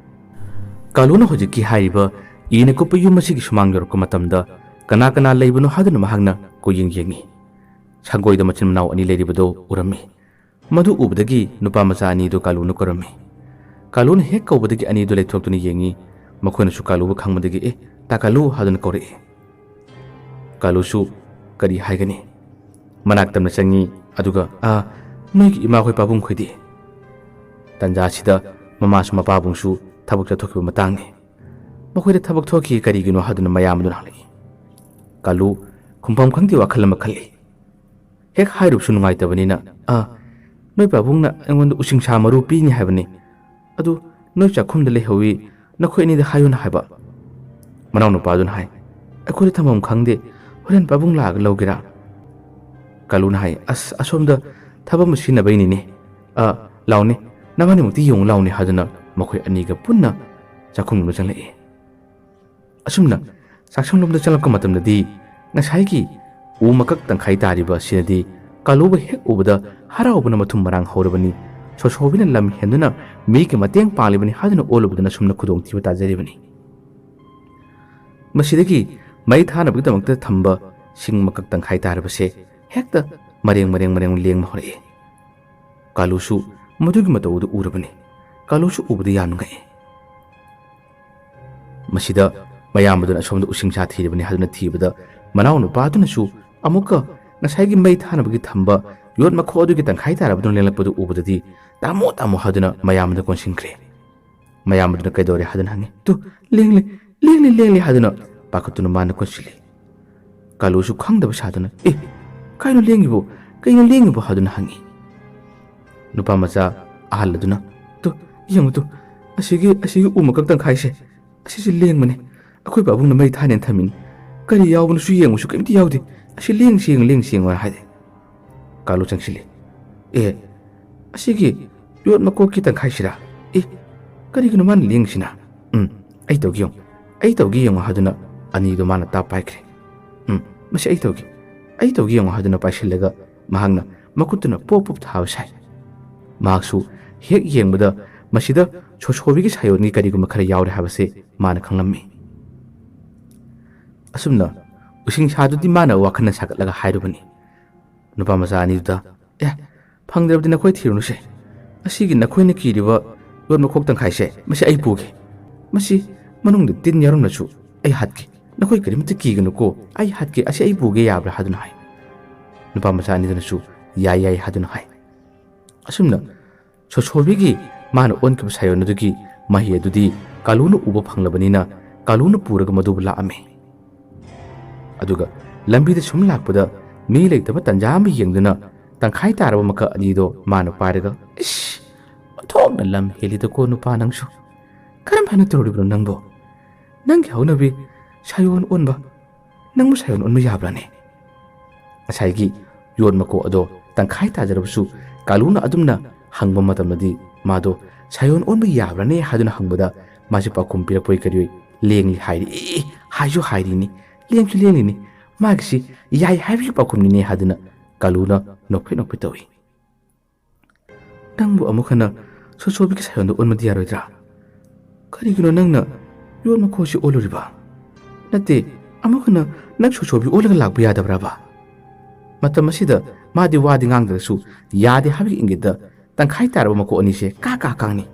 ꯀꯥꯂꯨꯅ ꯍꯧꯖꯤꯛꯀꯤ ꯍꯥꯏꯔꯤꯕ ꯏꯅ ꯀꯨꯞꯄ ꯌꯨꯝ ꯑꯁꯤꯒꯤ ꯁꯨꯃꯥꯡ ꯌꯧꯔꯛꯄ ꯃꯇꯝꯗ ꯀꯅꯥ ꯀꯅꯥ ꯂꯩꯕꯅꯣ ꯍꯥꯏꯗꯨꯅ ꯃꯍꯥꯛꯅ ꯀꯣꯏꯌꯦꯡ ꯌꯦꯡꯉꯤ꯫ ꯁꯪꯒꯣꯏꯗ ꯃꯆꯤꯟ ꯃꯅꯥꯎ ꯑꯅꯤ ꯂꯩꯔꯤꯕꯗꯨ ꯎꯔꯝꯃꯤ꯫ ꯃꯗꯨ ꯎꯕꯗꯒꯤ ꯅꯨꯄꯥ ꯃꯆꯥ ꯑꯅꯤꯗꯨ ꯀꯥꯂꯨꯅ ꯀꯧꯔꯝꯃꯤ꯫ ꯀꯥꯂꯨꯅ ꯍꯦꯛ ꯀꯧꯕꯗꯒꯤ ꯑꯅꯤꯗꯨ ꯂꯩꯊꯣꯛꯇꯨꯅ ꯌꯦꯡꯉꯤ꯫ ꯃꯈꯣꯏꯅꯁꯨ ꯀꯥꯂꯨꯕꯨ ꯈꯪꯕꯗꯒꯤ "ꯑꯦ, ꯇꯥ ꯀꯥꯂꯨ" ꯍꯥꯏꯗꯨꯅ ꯀꯧꯔꯛꯏ꯫ ꯀꯥꯂꯨꯁꯨ ꯀꯔꯤ ꯍꯥꯏꯒꯅꯤ? ꯃꯅꯥꯛ ꯇꯝꯅ ꯆꯪꯉꯤ꯫ ꯑꯗꯨꯒ "ꯑꯥ, ꯅꯣꯏꯒꯤ ꯏꯃꯥꯈꯣꯏ ꯄꯥꯕꯨꯡꯈꯣꯏꯗꯤ?" ꯇꯟꯖꯥꯁꯤꯗ ꯃꯃꯥꯁꯨ ꯃꯄꯥꯕꯨꯡꯁꯨ ꯊꯕꯛ ꯆꯠꯊꯣꯛꯈꯤꯕ ꯃꯇꯥꯡꯅꯤ꯫ "ꯃꯈꯣꯏꯗ ꯊꯕꯛ ꯊꯣꯛꯈꯤ, ꯀꯔꯤꯒꯤꯅꯣ?" ꯍꯥꯏꯗꯨꯅ ꯃꯌꯥꯝ ꯑꯗꯨꯅ ꯍꯪꯂꯛꯏ꯫ ꯀꯥꯂꯨ ꯈꯨꯝꯐꯝ ꯈꯪꯗꯦ, ꯋꯥꯈꯜ ꯑꯃ ꯈꯜꯂꯤ꯫ ꯍꯦꯛ ꯍꯥꯏꯔꯨꯕꯁꯨ ꯅꯨꯡꯉꯥꯏꯇꯕꯅꯤꯅ, "ꯑꯥ, ꯅꯣꯏ ꯄꯥꯕꯨꯡꯅ ꯑꯩꯉꯣꯟꯗ ꯎꯁꯤꯡꯁꯥ ꯃꯔꯨ ꯄꯤꯅꯤ ꯍꯥꯏꯕꯅꯤ꯫ ꯑꯗꯨ ꯅꯣꯏ ꯆꯥꯛꯈꯨꯝꯗ ꯂꯩꯍꯧꯋꯤ, ꯅꯈꯣꯏ ꯑꯅꯤꯗ ꯍꯥꯏꯌꯨꯅ" ꯍꯥꯏꯕ꯫ ꯃꯅꯥꯎꯅꯨꯄꯥꯗꯨꯅ ꯍꯥꯏ, "ꯑꯩꯈꯣꯏꯗ ꯊꯝꯐꯝ ꯈꯪꯗꯦ, ꯍꯣꯔꯦꯟ ꯄꯥꯕꯨꯡ ꯂꯥꯛꯑꯒ ꯂꯧꯒꯦꯔꯥ?" ꯀꯥꯂꯨꯅ ꯍꯥꯏ, "ꯑꯁ, ꯑꯁꯣꯝꯗ ꯊꯕꯛ ꯑꯃ ꯁꯤꯖꯤꯟꯅꯕꯩꯅꯤꯅꯦ꯫ ꯑ, ꯂꯥꯎꯅꯦ, ꯅꯕꯥꯅꯤꯃꯛꯇꯤ ꯌꯦꯡꯉꯨ ꯂꯥꯎꯅꯦ" ꯍꯥꯏꯗꯨꯅ ꯃꯈꯣꯏ ꯑꯅꯤꯒ ꯄꯨꯟꯅ ꯆꯥꯛꯈꯨꯝꯂꯣꯝꯗ ꯆꯪꯂꯛꯏ꯫ ꯑꯁꯨꯝꯅ ꯆꯥꯛꯁꯪꯂꯣꯝꯗ ꯆꯪꯂꯛꯄ ꯃꯇꯝꯗꯗꯤ ꯉꯁꯥꯏꯒꯤ ꯎ ꯃꯀꯛ ꯇꯪꯈꯥꯏ ꯇꯥꯔꯤꯕ ꯑꯁꯤꯅꯗꯤ ꯀꯥꯂꯨꯕꯨ ꯍꯦꯛ ꯎꯕꯗ ꯍꯔꯥꯎꯕꯅ ꯃꯊꯨꯝ ꯃꯔꯥꯡ ꯍꯧꯔꯕꯅꯤ꯫ ꯁꯣꯁꯣꯕꯤꯅ ꯂꯝ ꯍꯦꯟꯗꯨꯅ ꯃꯤꯒꯤ ꯃꯇꯦꯡ ꯄꯥꯡꯂꯤꯕꯅꯤ ꯍꯥꯏꯗꯨꯅ ꯑꯣꯜꯂꯨꯕꯗꯅ ꯁꯨꯝꯅ ꯈꯨꯗꯣꯡꯊꯤꯕ ꯇꯥꯖꯔꯤꯕꯅꯤ꯫ ꯃꯁꯤꯗꯒꯤ ꯃꯩ ꯊꯥꯅꯕꯒꯤꯗꯃꯛꯇ ꯊꯝꯕ ꯁꯤꯡ ꯃꯀꯛ ꯇꯪꯈꯥꯏ ꯇꯥꯔꯕꯁꯦ ꯍꯦꯛꯇ ꯃꯔꯦꯡ ꯃꯔꯦꯡ ꯃꯔꯦꯡ ꯂꯦꯡꯕ ꯍꯧꯔꯛꯏ꯫ ꯀꯥꯂꯨꯁꯨ ꯃꯗꯨꯒꯤ ꯃꯇꯧ ꯑꯗꯨ ꯎꯔꯕꯅꯤ꯫ ꯀꯥꯂꯨꯁꯨ ꯎꯕꯗ ꯌꯥꯝꯅ ꯉꯛꯏ꯫ ꯃꯁꯤꯗ ꯃꯌꯥꯝꯕꯗꯨꯅ ꯑꯁꯣꯝꯗ ꯎꯁꯤꯡꯁꯥ ꯊꯤꯔꯤꯕꯅꯤ ꯍꯥꯏꯗꯨꯅ ꯊꯤꯕꯗ, ꯃꯅꯥꯎ ꯅꯨꯄꯥꯗꯨꯅꯁꯨ ꯑꯃꯨꯛꯀ ꯉꯁꯥꯏꯒꯤ ꯃꯩ ꯊꯥꯅꯕꯒꯤ ꯊꯝꯕ ꯌꯣꯠ ꯃꯈꯣꯛ ꯑꯗꯨꯒꯤ ꯇꯪꯈꯥꯏ ꯇꯥꯔꯕꯗꯨꯅ ꯂꯦꯡꯂꯛꯄꯗꯨ ꯎꯕꯗꯗꯤ, "ꯇꯥꯃꯣ, ꯇꯥꯃꯣ" ꯍꯥꯏꯗꯨꯅ ꯃꯌꯥꯝꯕꯗ ꯀꯣꯟꯁꯤꯟꯈ꯭ꯔꯦ꯫ ꯃꯌꯥꯝꯕꯗꯨꯅ "ꯀꯩꯗꯧꯔꯦ?" ꯍꯥꯏꯗꯨꯅ ꯍꯪꯉꯤ꯫ "ꯇꯨ, ꯂꯦꯡꯂꯦ, ꯂꯦꯡꯂꯦ, ꯂꯦꯡꯂꯦ" ꯍꯥꯏꯗꯨꯅ ꯄꯥꯈꯠꯇꯨꯅ ꯃꯥꯅ ꯀꯣꯟꯁꯤꯜꯂꯤ꯫ ꯀꯥꯂꯨꯁꯨ ꯈꯪꯗꯕ ꯁꯥꯗꯨꯅ, "ꯑꯦ, ꯀꯩꯅꯣ ꯂꯦꯡꯉꯤꯕꯣ? ꯀꯩꯅꯣ ꯂꯦꯡꯉꯤꯕꯣ?" ꯍꯥꯏꯗꯨꯅ ꯍꯪꯉꯤ꯫ ꯅꯨꯄꯥ ꯃꯆꯥ ꯑꯍꯜ ꯑꯗꯨꯅ, "ꯇꯨ, ꯌꯦꯡꯉꯨ ꯇꯨ, ꯑꯁꯤꯒꯤ, ꯑꯁꯤꯒꯤ ꯎ ꯃꯀꯛ ꯇꯪꯈꯥꯏꯁꯦ, ꯑꯁꯤꯁꯦ ꯂꯦꯡꯕꯅꯦ꯫ ꯑꯩꯈꯣꯏ ꯄꯥꯕꯨꯡꯅ ꯃꯩ ꯊꯥꯅꯦꯅ ꯊꯝꯃꯤꯅꯤ꯫ ꯀꯔꯤ ꯌꯥꯎꯕꯅꯣꯁꯨ ꯌꯦꯡꯕꯁꯨ ꯀꯔꯤꯝꯇ ꯌꯥꯎꯗꯦ꯫ ꯑꯁꯤ ꯂꯦꯡꯁꯤ ꯌꯦꯡꯉꯨ, ꯂꯦꯡꯁꯤ ꯌꯦꯡꯉꯨ" ꯍꯥꯏꯔꯦ꯫ ꯀꯥꯂꯨ ꯆꯪꯁꯤꯜꯂꯤ꯫ "ꯑꯦ, ꯑꯁꯤꯒꯤ ꯌꯣꯠ ꯃꯀꯣꯛꯀꯤ ꯇꯪꯈꯥꯏꯁꯤꯔꯥ? ꯑꯦ, ꯀꯔꯤꯒꯤꯅꯣ ꯃꯥꯅ ꯂꯦꯡꯉꯤꯁꯤꯅ? ꯎꯝ, ꯑꯩ ꯇꯧꯒꯦ ꯌꯦꯡꯉꯨ, ꯑꯩ ꯇꯧꯒꯦ ꯌꯦꯡꯉꯨ" ꯍꯥꯏꯗꯨꯅ ꯑꯅꯤꯗꯣ ꯃꯥꯅ ꯇꯥꯞ ꯄꯥꯏꯈ꯭ꯔꯦ꯫ "ꯎꯝ, ꯃꯁꯤ ꯑꯩ ꯇꯧꯒꯦ, ꯑꯩ ꯇꯧꯒꯦ ꯌꯦꯡꯉꯨ" ꯍꯥꯏꯗꯨꯅ ꯄꯥꯏꯁꯤꯜꯂꯒ ꯃꯍꯥꯛꯅ ꯃꯈꯨꯠꯇꯨꯅ ꯄꯣꯞ ꯄꯣꯞ ꯊꯥꯕ ꯁꯥꯏ꯫ ꯃꯍꯥꯛꯁꯨ ꯍꯦꯛ ꯌꯦꯡꯕꯗ ꯃꯁꯤꯗ ꯁꯣꯁꯣꯕꯤꯒꯤ ꯁꯥꯌꯣꯟꯒꯤ ꯀꯔꯤꯒꯨꯝꯕ ꯈꯔ ꯌꯥꯎꯔꯦ ꯍꯥꯏꯕꯁꯦ ꯃꯥꯅ ꯈꯪꯂꯝꯃꯤ꯫ ꯑꯁꯨꯝꯅ ꯎꯁꯤꯡꯁꯥꯗꯨꯗꯤ ꯃꯥꯅ ꯋꯥꯈꯜꯅ ꯁꯥꯒꯠꯂꯒ ꯍꯥꯏꯔꯨꯕꯅꯤ꯫ ꯅꯨꯄꯥ ꯃꯆꯥ ꯑꯅꯤꯗꯨꯗ, "ꯑꯦ, ꯐꯪꯗ꯭ꯔꯕꯗꯤ ꯅꯈꯣꯏ ꯊꯤꯔꯨꯅꯨꯁꯦ꯫ ꯑꯁꯤꯒꯤ ꯅꯈꯣꯏꯅ ꯀꯤꯔꯤꯕ ꯌꯣꯠ ꯃꯈꯣꯛ ꯇꯪꯈꯥꯏꯁꯦ, ꯃꯁꯤ ꯑꯩ ꯄꯨꯒꯦ꯫ ꯃꯁꯤ ꯃꯅꯨꯡꯗ ꯇꯤꯟ ꯌꯥꯎꯔꯝꯂꯁꯨ ꯑꯩ ꯍꯥꯠꯀꯦ꯫ ꯅꯈꯣꯏ ꯀꯔꯤꯝꯇ ꯀꯤꯒꯅꯨꯀꯣ, ꯑꯩ ꯍꯥꯠꯀꯦ, ꯑꯁꯤ ꯑꯩ ꯄꯨꯒꯦ ꯌꯥꯕ꯭ꯔꯥ?" ꯍꯥꯏꯗꯨꯅ ꯍꯥꯏ꯫ ꯅꯨꯄꯥ ꯃꯆꯥ ꯑꯅꯤꯗꯨꯅꯁꯨ "ꯌꯥꯏ, ꯌꯥꯏ" ꯍꯥꯏꯗꯨꯅ ꯍꯥꯏ꯫ ꯑꯁꯨꯝꯅ ꯁꯣꯁꯣꯕꯤꯒꯤ ꯃꯥꯅ ꯑꯣꯟꯈꯤꯕ ꯁꯥꯌꯣꯟ ꯑꯗꯨꯒꯤ ꯃꯍꯩ ꯑꯗꯨꯗꯤ ꯀꯥꯂꯨꯅ ꯎꯕ ꯐꯪꯂꯕꯅꯤꯅ ꯀꯥꯂꯨꯅ ꯄꯨꯔꯒ ꯃꯗꯨꯕꯨ ꯂꯥꯛꯑꯝꯃꯤ꯫ ꯑꯗꯨꯒ ꯂꯝꯕꯤꯗ ꯁꯨꯝ ꯂꯥꯛꯄꯗ ꯃꯤ ꯂꯩꯇꯕ ꯇꯟꯖꯥ ꯑꯃ ꯌꯦꯡꯗꯨꯅ ꯇꯪꯈꯥꯏ ꯇꯥꯔꯕ ꯃꯀꯛ ꯑꯅꯤꯗꯣ ꯃꯥꯅ ꯄꯥꯏꯔꯒ, "ꯏꯁ, ꯑꯣꯟꯊꯣꯛꯅ ꯂꯝ ꯍꯦꯜꯂꯤꯗꯀꯣ ꯅꯨꯄꯥ ꯅꯪꯁꯨ꯫ ꯀꯔꯝ ꯍꯥꯏꯅ ꯇꯧꯔꯤꯕꯅꯣ ꯅꯪꯕꯣ? ꯅꯪꯒꯤ ꯍꯧꯅꯕꯤ ꯁꯥꯌꯣꯟ ꯑꯣꯟꯕ, ꯅꯪꯕꯨ ꯁꯥꯌꯣꯟ ꯑꯣꯟꯕ ꯌꯥꯕ꯭ꯔꯥꯅꯦ?" ꯉꯁꯥꯏꯒꯤ ꯌꯣꯠ ꯃꯀꯣꯛ ꯑꯗꯣ ꯇꯪꯈꯥꯏ ꯇꯥꯖꯔꯕꯁꯨ ꯀꯥꯂꯨꯅ ꯑꯗꯨꯝꯅ ꯍꯪꯕ ꯃꯇꯝꯗꯗꯤ ꯃꯥꯗꯣ ꯁꯥꯌꯣꯟ ꯑꯣꯟꯕ ꯌꯥꯕ꯭ꯔꯥꯅꯦ ꯍꯥꯏꯗꯨꯅ ꯍꯪꯕꯗ ꯃꯥꯁꯦ ꯄꯥꯎꯈꯨꯝ ꯄꯤꯔꯛꯄꯣꯏ ꯀꯔꯤꯑꯣꯏ ꯂꯦꯡꯂꯤ ꯍꯥꯏꯔꯤ꯫ "ꯑꯦ, ꯍꯥꯏꯁꯨ ꯍꯥꯏꯔꯤꯅꯤ, ꯂꯦꯡꯁꯨ ꯂꯦꯡꯂꯤꯅꯤ, ꯃꯥꯒꯤꯁꯤ ꯌꯥꯏ ꯍꯥꯏꯕꯒꯤ ꯄꯥꯎꯈꯨꯝꯅꯤꯅꯦ" ꯍꯥꯏꯗꯨꯅ ꯀꯥꯂꯨꯅ ꯅꯣꯛꯐꯦꯠ ꯅꯣꯛꯐꯦꯠ ꯇꯧꯏ꯫ "ꯅꯪꯕꯨ ꯑꯃꯨꯛ ꯍꯟꯅ ꯁꯣꯁꯣꯕꯤꯒꯤ ꯁꯥꯌꯣꯟꯗ ꯑꯣꯟꯕꯗꯤ ꯌꯥꯔꯣꯏꯗ꯭ꯔꯥ? ꯀꯔꯤꯒꯤꯅꯣ ꯅꯪꯅ ꯌꯣꯠ ꯃꯈꯣꯛꯁꯤ ꯑꯣꯜꯂꯨꯔꯤꯕ? ꯅꯠꯇꯦ, ꯑꯃꯨꯛ ꯍꯟꯅ ꯅꯪ ꯁꯣꯁꯣꯕꯤ ꯑꯣꯜꯂꯒ ꯂꯥꯛꯄ ꯌꯥꯗꯕ꯭ꯔꯕ? ꯃꯇꯝ ꯑꯁꯤꯗ ꯃꯥꯗꯤ ꯋꯥꯗꯤ ꯉꯥꯡꯗ꯭ꯔꯁꯨ ꯌꯥꯗꯦ ꯍꯥꯏꯕꯒꯤ ꯏꯪꯒꯤꯠꯇ ꯇꯪꯈꯥꯏ ꯇꯥꯔꯕ ꯃꯀꯣꯛ ꯑꯅꯤꯁꯦ ꯀꯥ ꯀꯥ ꯀꯥꯡꯅꯤ꯫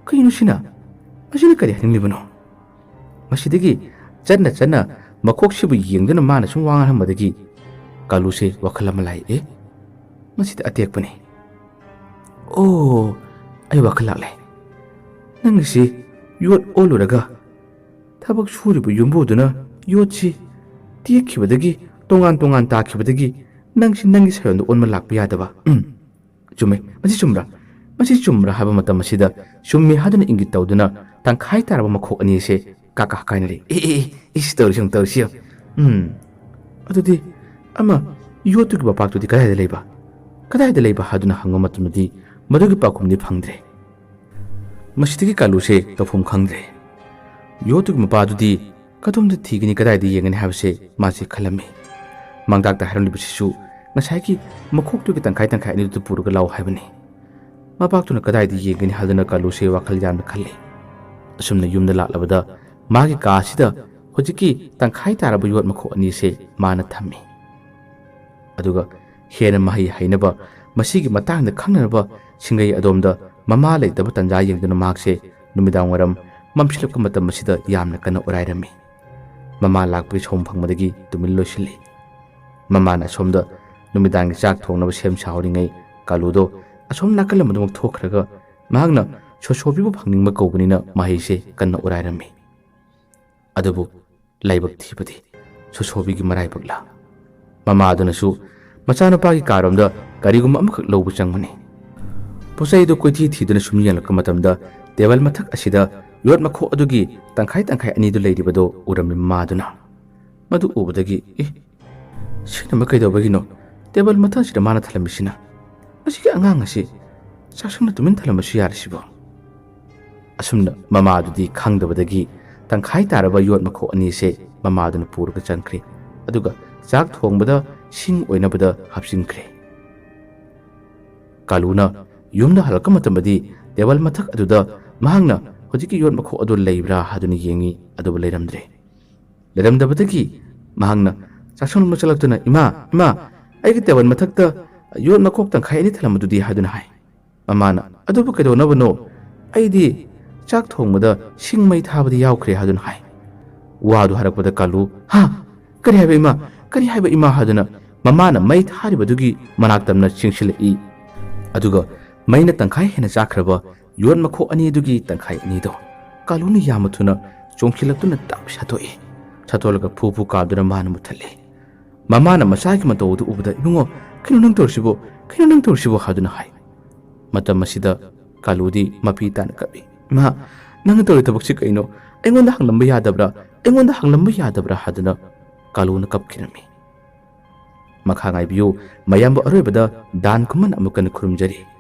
ꯀꯩꯅꯣ ꯁꯤꯅ? ꯃꯁꯤꯅ ꯀꯔꯤ ꯍꯥꯏꯅꯤꯡꯂꯤꯕꯅꯣ?" ꯃꯁꯤꯗꯒꯤ ꯆꯠꯅ ꯆꯠꯅ ꯃꯈꯣꯛꯁꯤꯕꯨ ꯌꯦꯡꯗꯨꯅ ꯃꯥꯅ ꯁꯨꯝ ꯋꯥ ꯉꯥꯡꯂꯝꯕꯗꯒꯤ ꯀꯥꯂꯨꯁꯦ ꯋꯥꯈꯜ ꯑꯃ ꯂꯥꯛꯑꯦ꯫ "ꯑꯦ, ꯃꯁꯤꯗꯤ ꯑꯇꯦꯛꯄꯅꯤ꯫ ꯑꯣ, ꯑꯩ ꯋꯥꯈꯜ ꯂꯥꯛꯂꯦ꯫ ꯅꯪꯒꯤꯁꯤ ꯌꯣꯠ ꯑꯣꯜꯂꯨꯔꯒ ꯊꯕꯛ ꯁꯨꯔꯤꯕ ꯌꯨꯝꯕꯨꯗꯨꯅ ꯌꯣꯠꯁꯤ ꯇꯦꯛꯈꯤꯕꯗꯒꯤ, ꯇꯣꯉꯥꯟ ꯇꯣꯉꯥꯟ ꯇꯥꯈꯤꯕꯗꯒꯤ ꯅꯪꯁꯤ ꯅꯪꯒꯤ ꯁꯥꯌꯣꯟꯗ ꯑꯣꯟꯕ ꯂꯥꯛꯄ ꯌꯥꯗꯕ꯫ ꯎꯝ, ꯆꯨꯝꯃꯦ꯫ ꯃꯁꯤ ꯆꯨꯝꯕ꯭ꯔꯥ? ꯃꯁꯤ ꯆꯨꯝꯕ꯭ꯔꯥ?" ꯍꯥꯏꯕ ꯃꯇꯝ ꯑꯁꯤꯗ ꯆꯨꯝꯃꯤ ꯍꯥꯏꯗꯨꯅ ꯏꯪꯒꯤꯠ ꯇꯧꯗꯨꯅ ꯇꯪꯈꯥꯏ ꯇꯥꯔꯕ ꯃꯈꯣꯛ ꯑꯅꯤ ꯑꯁꯦ ꯀꯥ ꯀꯥ ꯀꯥꯏꯅꯔꯦ꯫ "ꯑꯦ, ꯑꯦ, ꯑꯦ, ꯏꯁ, ꯇꯧꯔꯤꯁꯤ ꯌꯦꯡꯉꯨ, ꯇꯧꯔꯤꯁꯤ ꯌꯦꯡꯉꯨ꯫ ꯎꯝ, ꯑꯗꯨꯗꯤ ꯑꯃ ꯌꯣꯠꯇꯨꯒꯤ ꯃꯄꯥꯛꯇꯨꯗꯤ ꯀꯗꯥꯏꯗ ꯂꯩꯕ? ꯀꯗꯥꯏꯗ ꯂꯩꯕ?" ꯍꯥꯏꯗꯨꯅ ꯍꯪꯕ ꯃꯇꯝꯗꯗꯤ ꯃꯗꯨꯒꯤ ꯄꯥꯎꯈꯨꯝꯗꯤ ꯐꯪꯗ꯭ꯔꯦ꯫ ꯃꯁꯤꯗꯒꯤ ꯀꯥꯂꯨꯁꯦ ꯇꯧꯐꯝ ꯈꯪꯗ꯭ꯔꯦ꯫ ꯌꯣꯠꯇꯨꯒꯤ ꯃꯄꯥꯗꯨꯗꯤ ꯀꯗꯣꯝꯗ ꯊꯤꯒꯅꯤ, ꯀꯗꯥꯏꯗ ꯌꯦꯡꯒꯅꯤ ꯍꯥꯏꯕꯁꯦ ꯃꯥꯁꯦ ꯈꯜꯂꯝꯃꯤ꯫ ꯃꯥꯡꯇꯥꯛꯇ ꯍꯥꯏꯔꯝꯂꯤꯕꯁꯤꯁꯨ ꯉꯁꯥꯏꯒꯤ ꯃꯈꯣꯛꯇꯨꯒꯤ ꯇꯪꯈꯥꯏ ꯇꯪꯈꯥꯏ ꯑꯅꯤꯗꯨꯗ ꯄꯨꯔꯒ ꯂꯥꯛꯑꯣ ꯍꯥꯏꯕꯅꯤ꯫ ꯃꯄꯥꯛꯇꯨꯅ ꯀꯗꯥꯏꯗ ꯌꯦꯡꯒꯅꯤ ꯍꯥꯏꯗꯨꯅ ꯀꯥꯂꯨꯁꯦ ꯋꯥꯈꯜ ꯌꯥꯝꯅ ꯈꯜꯂꯤ꯫ ꯑꯁꯨꯝꯅ ꯌꯨꯝꯗ ꯂꯥꯛꯂꯕꯗ ꯃꯥꯒꯤ ꯀꯥ ꯑꯁꯤꯗ ꯍꯧꯖꯤꯛꯀꯤ ꯇꯪꯈꯥꯏ ꯇꯥꯔꯕ ꯌꯣꯠ ꯃꯈꯣꯛ ꯑꯅꯤꯁꯦ ꯃꯥꯅ ꯊꯝꯃꯤ꯫ ꯑꯗꯨꯒ ꯍꯦꯟꯅ ꯃꯍꯩ ꯍꯩꯅꯕ, ꯃꯁꯤꯒꯤ ꯃꯇꯥꯡꯗ ꯈꯪꯅꯅꯕ ꯁꯤꯡꯒꯩ ꯑꯗꯣꯝꯗ ꯃꯃꯥ ꯂꯩꯇꯕ ꯇꯟꯖꯥ ꯌꯦꯡꯗꯨꯅ ꯃꯍꯥꯛꯁꯦ ꯅꯨꯃꯤꯗꯥꯡ ꯋꯥꯏꯔꯝ ꯃꯝꯁꯤꯜꯂꯛꯄ ꯃꯇꯝ ꯑꯁꯤꯗ ꯌꯥꯝꯅ ꯀꯟꯅ ꯑꯣꯔꯥꯏꯔꯝꯃꯤ꯫ ꯃꯃꯥ ꯂꯥꯛꯄꯒꯤ ꯁꯣꯝ ꯐꯪꯕꯗꯒꯤ ꯇꯨꯃꯤꯟ ꯂꯣꯏꯁꯤꯜꯂꯤ꯫ ꯃꯃꯥꯅ ꯑꯁꯣꯝꯗ ꯅꯨꯃꯤꯗꯥꯡꯒꯤ ꯆꯥꯛ ꯊꯣꯡꯅꯕ ꯁꯦꯝ ꯁꯥꯍꯧꯔꯤꯉꯩ ꯀꯥꯂꯨꯗꯣ ꯑꯁꯣꯝ ꯅꯥꯀꯜ ꯑꯃꯗꯃꯛ ꯊꯣꯛꯈ꯭ꯔꯒ ꯃꯍꯥꯛꯅ ꯁꯣꯁꯣꯕꯤꯕꯨ ꯐꯪꯅꯤꯡꯕ ꯀꯧꯕꯅꯤꯅ ꯃꯍꯩꯁꯦ ꯀꯟꯅ ꯑꯣꯔꯥꯏꯔꯝꯃꯤ꯫ ꯑꯗꯨꯕꯨ ꯂꯥꯏꯕꯛ ꯊꯤꯕꯗꯤ ꯁꯣꯁꯣꯕꯤꯒꯤ ꯃꯔꯥꯏꯕꯛꯂꯥ? ꯃꯃꯥꯗꯨꯅꯁꯨ ꯃꯆꯥꯅꯨꯄꯥꯒꯤ ꯀꯥꯔꯣꯝꯗ ꯀꯔꯤꯒꯨꯝꯕ ꯑꯃꯈꯛ ꯂꯧꯕ ꯆꯪꯕꯅꯤ꯫ ꯄꯣꯠꯆꯩꯗꯨ ꯀꯣꯏꯊꯤ ꯊꯤꯗꯨꯅ ꯁꯨꯝ ꯌꯦꯡꯂꯛꯄ ꯃꯇꯝꯗ ꯇꯦꯕꯜ ꯃꯊꯛ ꯑꯁꯤꯗ ꯌꯣꯠ ꯃꯈꯣꯛ ꯑꯗꯨꯒꯤ ꯇꯪꯈꯥꯏ ꯇꯪꯈꯥꯏ ꯑꯅꯤꯗꯨ ꯂꯩꯔꯤꯕꯗꯨ ꯎꯔꯝꯃꯤ ꯃꯃꯥꯗꯨꯅ꯫ ꯃꯗꯨ ꯎꯕꯗꯒꯤ, "ꯑꯦ, ꯁꯤꯅ ꯀꯩꯗꯧꯕꯒꯤꯅꯣ? ꯇꯦꯕꯜ ꯃꯊꯛꯁꯤꯗ ꯃꯥꯅ ꯊꯜꯂꯝꯃꯤꯁꯤꯅ? ꯃꯁꯤꯒꯤ ꯑꯉꯥꯡ ꯑꯁꯤ ꯆꯥꯛꯁꯪꯗ ꯇꯨꯃꯤꯟ ꯊꯜꯂꯝꯕꯁꯨ ꯌꯥꯔꯤꯁꯤꯕꯣ?" ꯑꯁꯨꯝꯅ ꯃꯃꯥꯗꯨꯗꯤ ꯈꯪꯗꯕꯗꯒꯤ ꯇꯪꯈꯥꯏ ꯇꯥꯔꯕ ꯌꯣꯠ ꯃꯈꯣꯛ ꯑꯅꯤꯁꯦ ꯃꯃꯥꯗꯨꯅ ꯄꯨꯔꯒ ꯆꯪꯈ꯭ꯔꯦ꯫ ꯑꯗꯨꯒ ꯆꯥꯛ ꯊꯣꯡꯕꯗ ꯁꯤꯡ ꯑꯣꯏꯅꯕꯗ ꯍꯥꯞꯆꯤꯟꯈ꯭ꯔꯦ꯫ ꯀꯥꯂꯨꯅ ꯌꯨꯝꯗ ꯍꯜꯂꯛꯄ ꯃꯇꯝꯗꯗꯤ ꯇꯦꯕꯜ ꯃꯊꯛ ꯑꯗꯨꯗ ꯃꯍꯥꯛꯅ ꯍꯧꯖꯤꯛꯀꯤ ꯌꯣꯠ ꯃꯈꯣꯛ ꯑꯗꯨ ꯂꯩꯕ꯭ꯔꯥ ꯍꯥꯏꯗꯨꯅ ꯌꯦꯡꯉꯤ, ꯑꯗꯨꯕꯨ ꯂꯩꯔꯝꯗ꯭ꯔꯦ꯫ ꯂꯩꯔꯝꯗꯕꯗꯒꯤ ꯃꯍꯥꯛꯅ ꯆꯥꯛꯁꯪꯂꯣꯝꯗ ꯆꯪꯂꯛꯇꯨꯅ, "ꯏꯃꯥ, ꯏꯃꯥ, ꯑꯩꯒꯤ ꯇꯦꯕꯜ ꯃꯊꯛꯇ ꯌꯣꯠ ꯃꯈꯣꯛ ꯇꯪꯈꯥꯏ ꯑꯅꯤ ꯊꯜꯂꯝꯕꯗꯨꯗꯤ?" ꯍꯥꯏꯗꯨꯅ ꯍꯥꯏ꯫ ꯃꯃꯥꯅ, "ꯑꯗꯨꯕꯨ ꯀꯩꯗꯧꯅꯕꯅꯣ? ꯑꯩꯗꯤ ꯆꯥꯛ ꯊꯣꯡꯕꯗ ꯁꯤꯡ ꯃꯩ ꯊꯥꯕꯗꯤ ꯌꯥꯎꯈ꯭ꯔꯦ" ꯍꯥꯏꯗꯨꯅ ꯍꯥꯏ꯫ ꯋꯥꯗꯨ ꯍꯥꯏꯔꯛꯄꯗ ꯀꯥꯂꯨ, "ꯍꯥ? ꯀꯔꯤ ꯍꯥꯏꯕ ꯏꯃꯥ? ꯀꯔꯤ ꯍꯥꯏꯕ ꯏꯃꯥ?" ꯍꯥꯏꯗꯨꯅ ꯃꯃꯥꯅ ꯃꯩ ꯊꯥꯔꯤꯕꯗꯨꯒꯤ ꯃꯅꯥꯛ ꯇꯝꯅ ꯆꯦꯟꯁꯤꯜꯂꯛꯏ꯫ ꯑꯗꯨꯒ ꯃꯩꯅ ꯇꯪꯈꯥꯏ ꯍꯦꯟꯅ ꯆꯥꯛꯈ꯭ꯔꯕ ꯌꯣꯠ ꯃꯈꯣꯛ ꯑꯅꯤꯗꯨꯒꯤ ꯇꯪꯈꯥꯏ ꯑꯅꯤꯗꯣ ꯀꯥꯂꯨꯅ ꯌꯥꯝꯅ ꯊꯨꯅ ꯆꯣꯡꯁꯤꯜꯂꯛꯇꯨꯅ ꯇꯞ ꯁꯠꯇꯣꯛꯏ꯫ ꯁꯠꯇꯣꯛꯂꯒ ꯐꯨ ꯐꯨ ꯀꯥꯝꯗꯨꯅ ꯃꯥꯅ ꯃꯨꯠꯊꯠꯂꯤ꯫ ꯃꯃꯥꯅ ꯃꯆꯥꯒꯤ ꯃꯇꯧ ꯑꯗꯨ ꯎꯕꯗ, "ꯏꯕꯨꯡꯉꯣ, ꯀꯩꯅꯣ ꯅꯪ ꯇꯧꯔꯤꯁꯤꯕꯣ? ꯀꯩꯅꯣ ꯅꯪ ꯇꯧꯔꯤꯁꯤꯕꯣ?" ꯍꯥꯏꯗꯨꯅ ꯍꯥꯏ꯫ ꯃꯇꯝ ꯑꯁꯤꯗ ꯀꯥꯂꯨꯗꯤ ꯃꯄꯤ ꯇꯥꯅ ꯀꯞꯏ꯫ "ꯏꯃꯥ, ꯅꯪꯅ ꯇꯧꯔꯤ ꯊꯕꯛꯁꯤ ꯀꯩꯅꯣ? ꯑꯩꯉꯣꯟꯗ ꯍꯪꯂꯝꯕ ꯌꯥꯗꯕ꯭ꯔꯥ? ꯑꯩꯉꯣꯟꯗ ꯍꯪꯂꯝꯕ ꯌꯥꯗꯕ꯭ꯔꯥ?" ꯍꯥꯏꯗꯨꯅ ꯀꯥꯂꯨꯅ ꯀꯞꯈꯤꯔꯝꯃꯤ꯫ ꯃꯈꯥ ꯉꯥꯏꯕꯤꯌꯨ꯫ ꯃꯌꯥꯝꯕꯨ ꯑꯔꯣꯏꯕꯗ ꯗꯥꯟ ꯈꯨꯃꯟ ꯑꯃꯨꯛ ꯀꯟꯅ ꯈꯨꯔꯨꯝꯖꯔꯤ꯫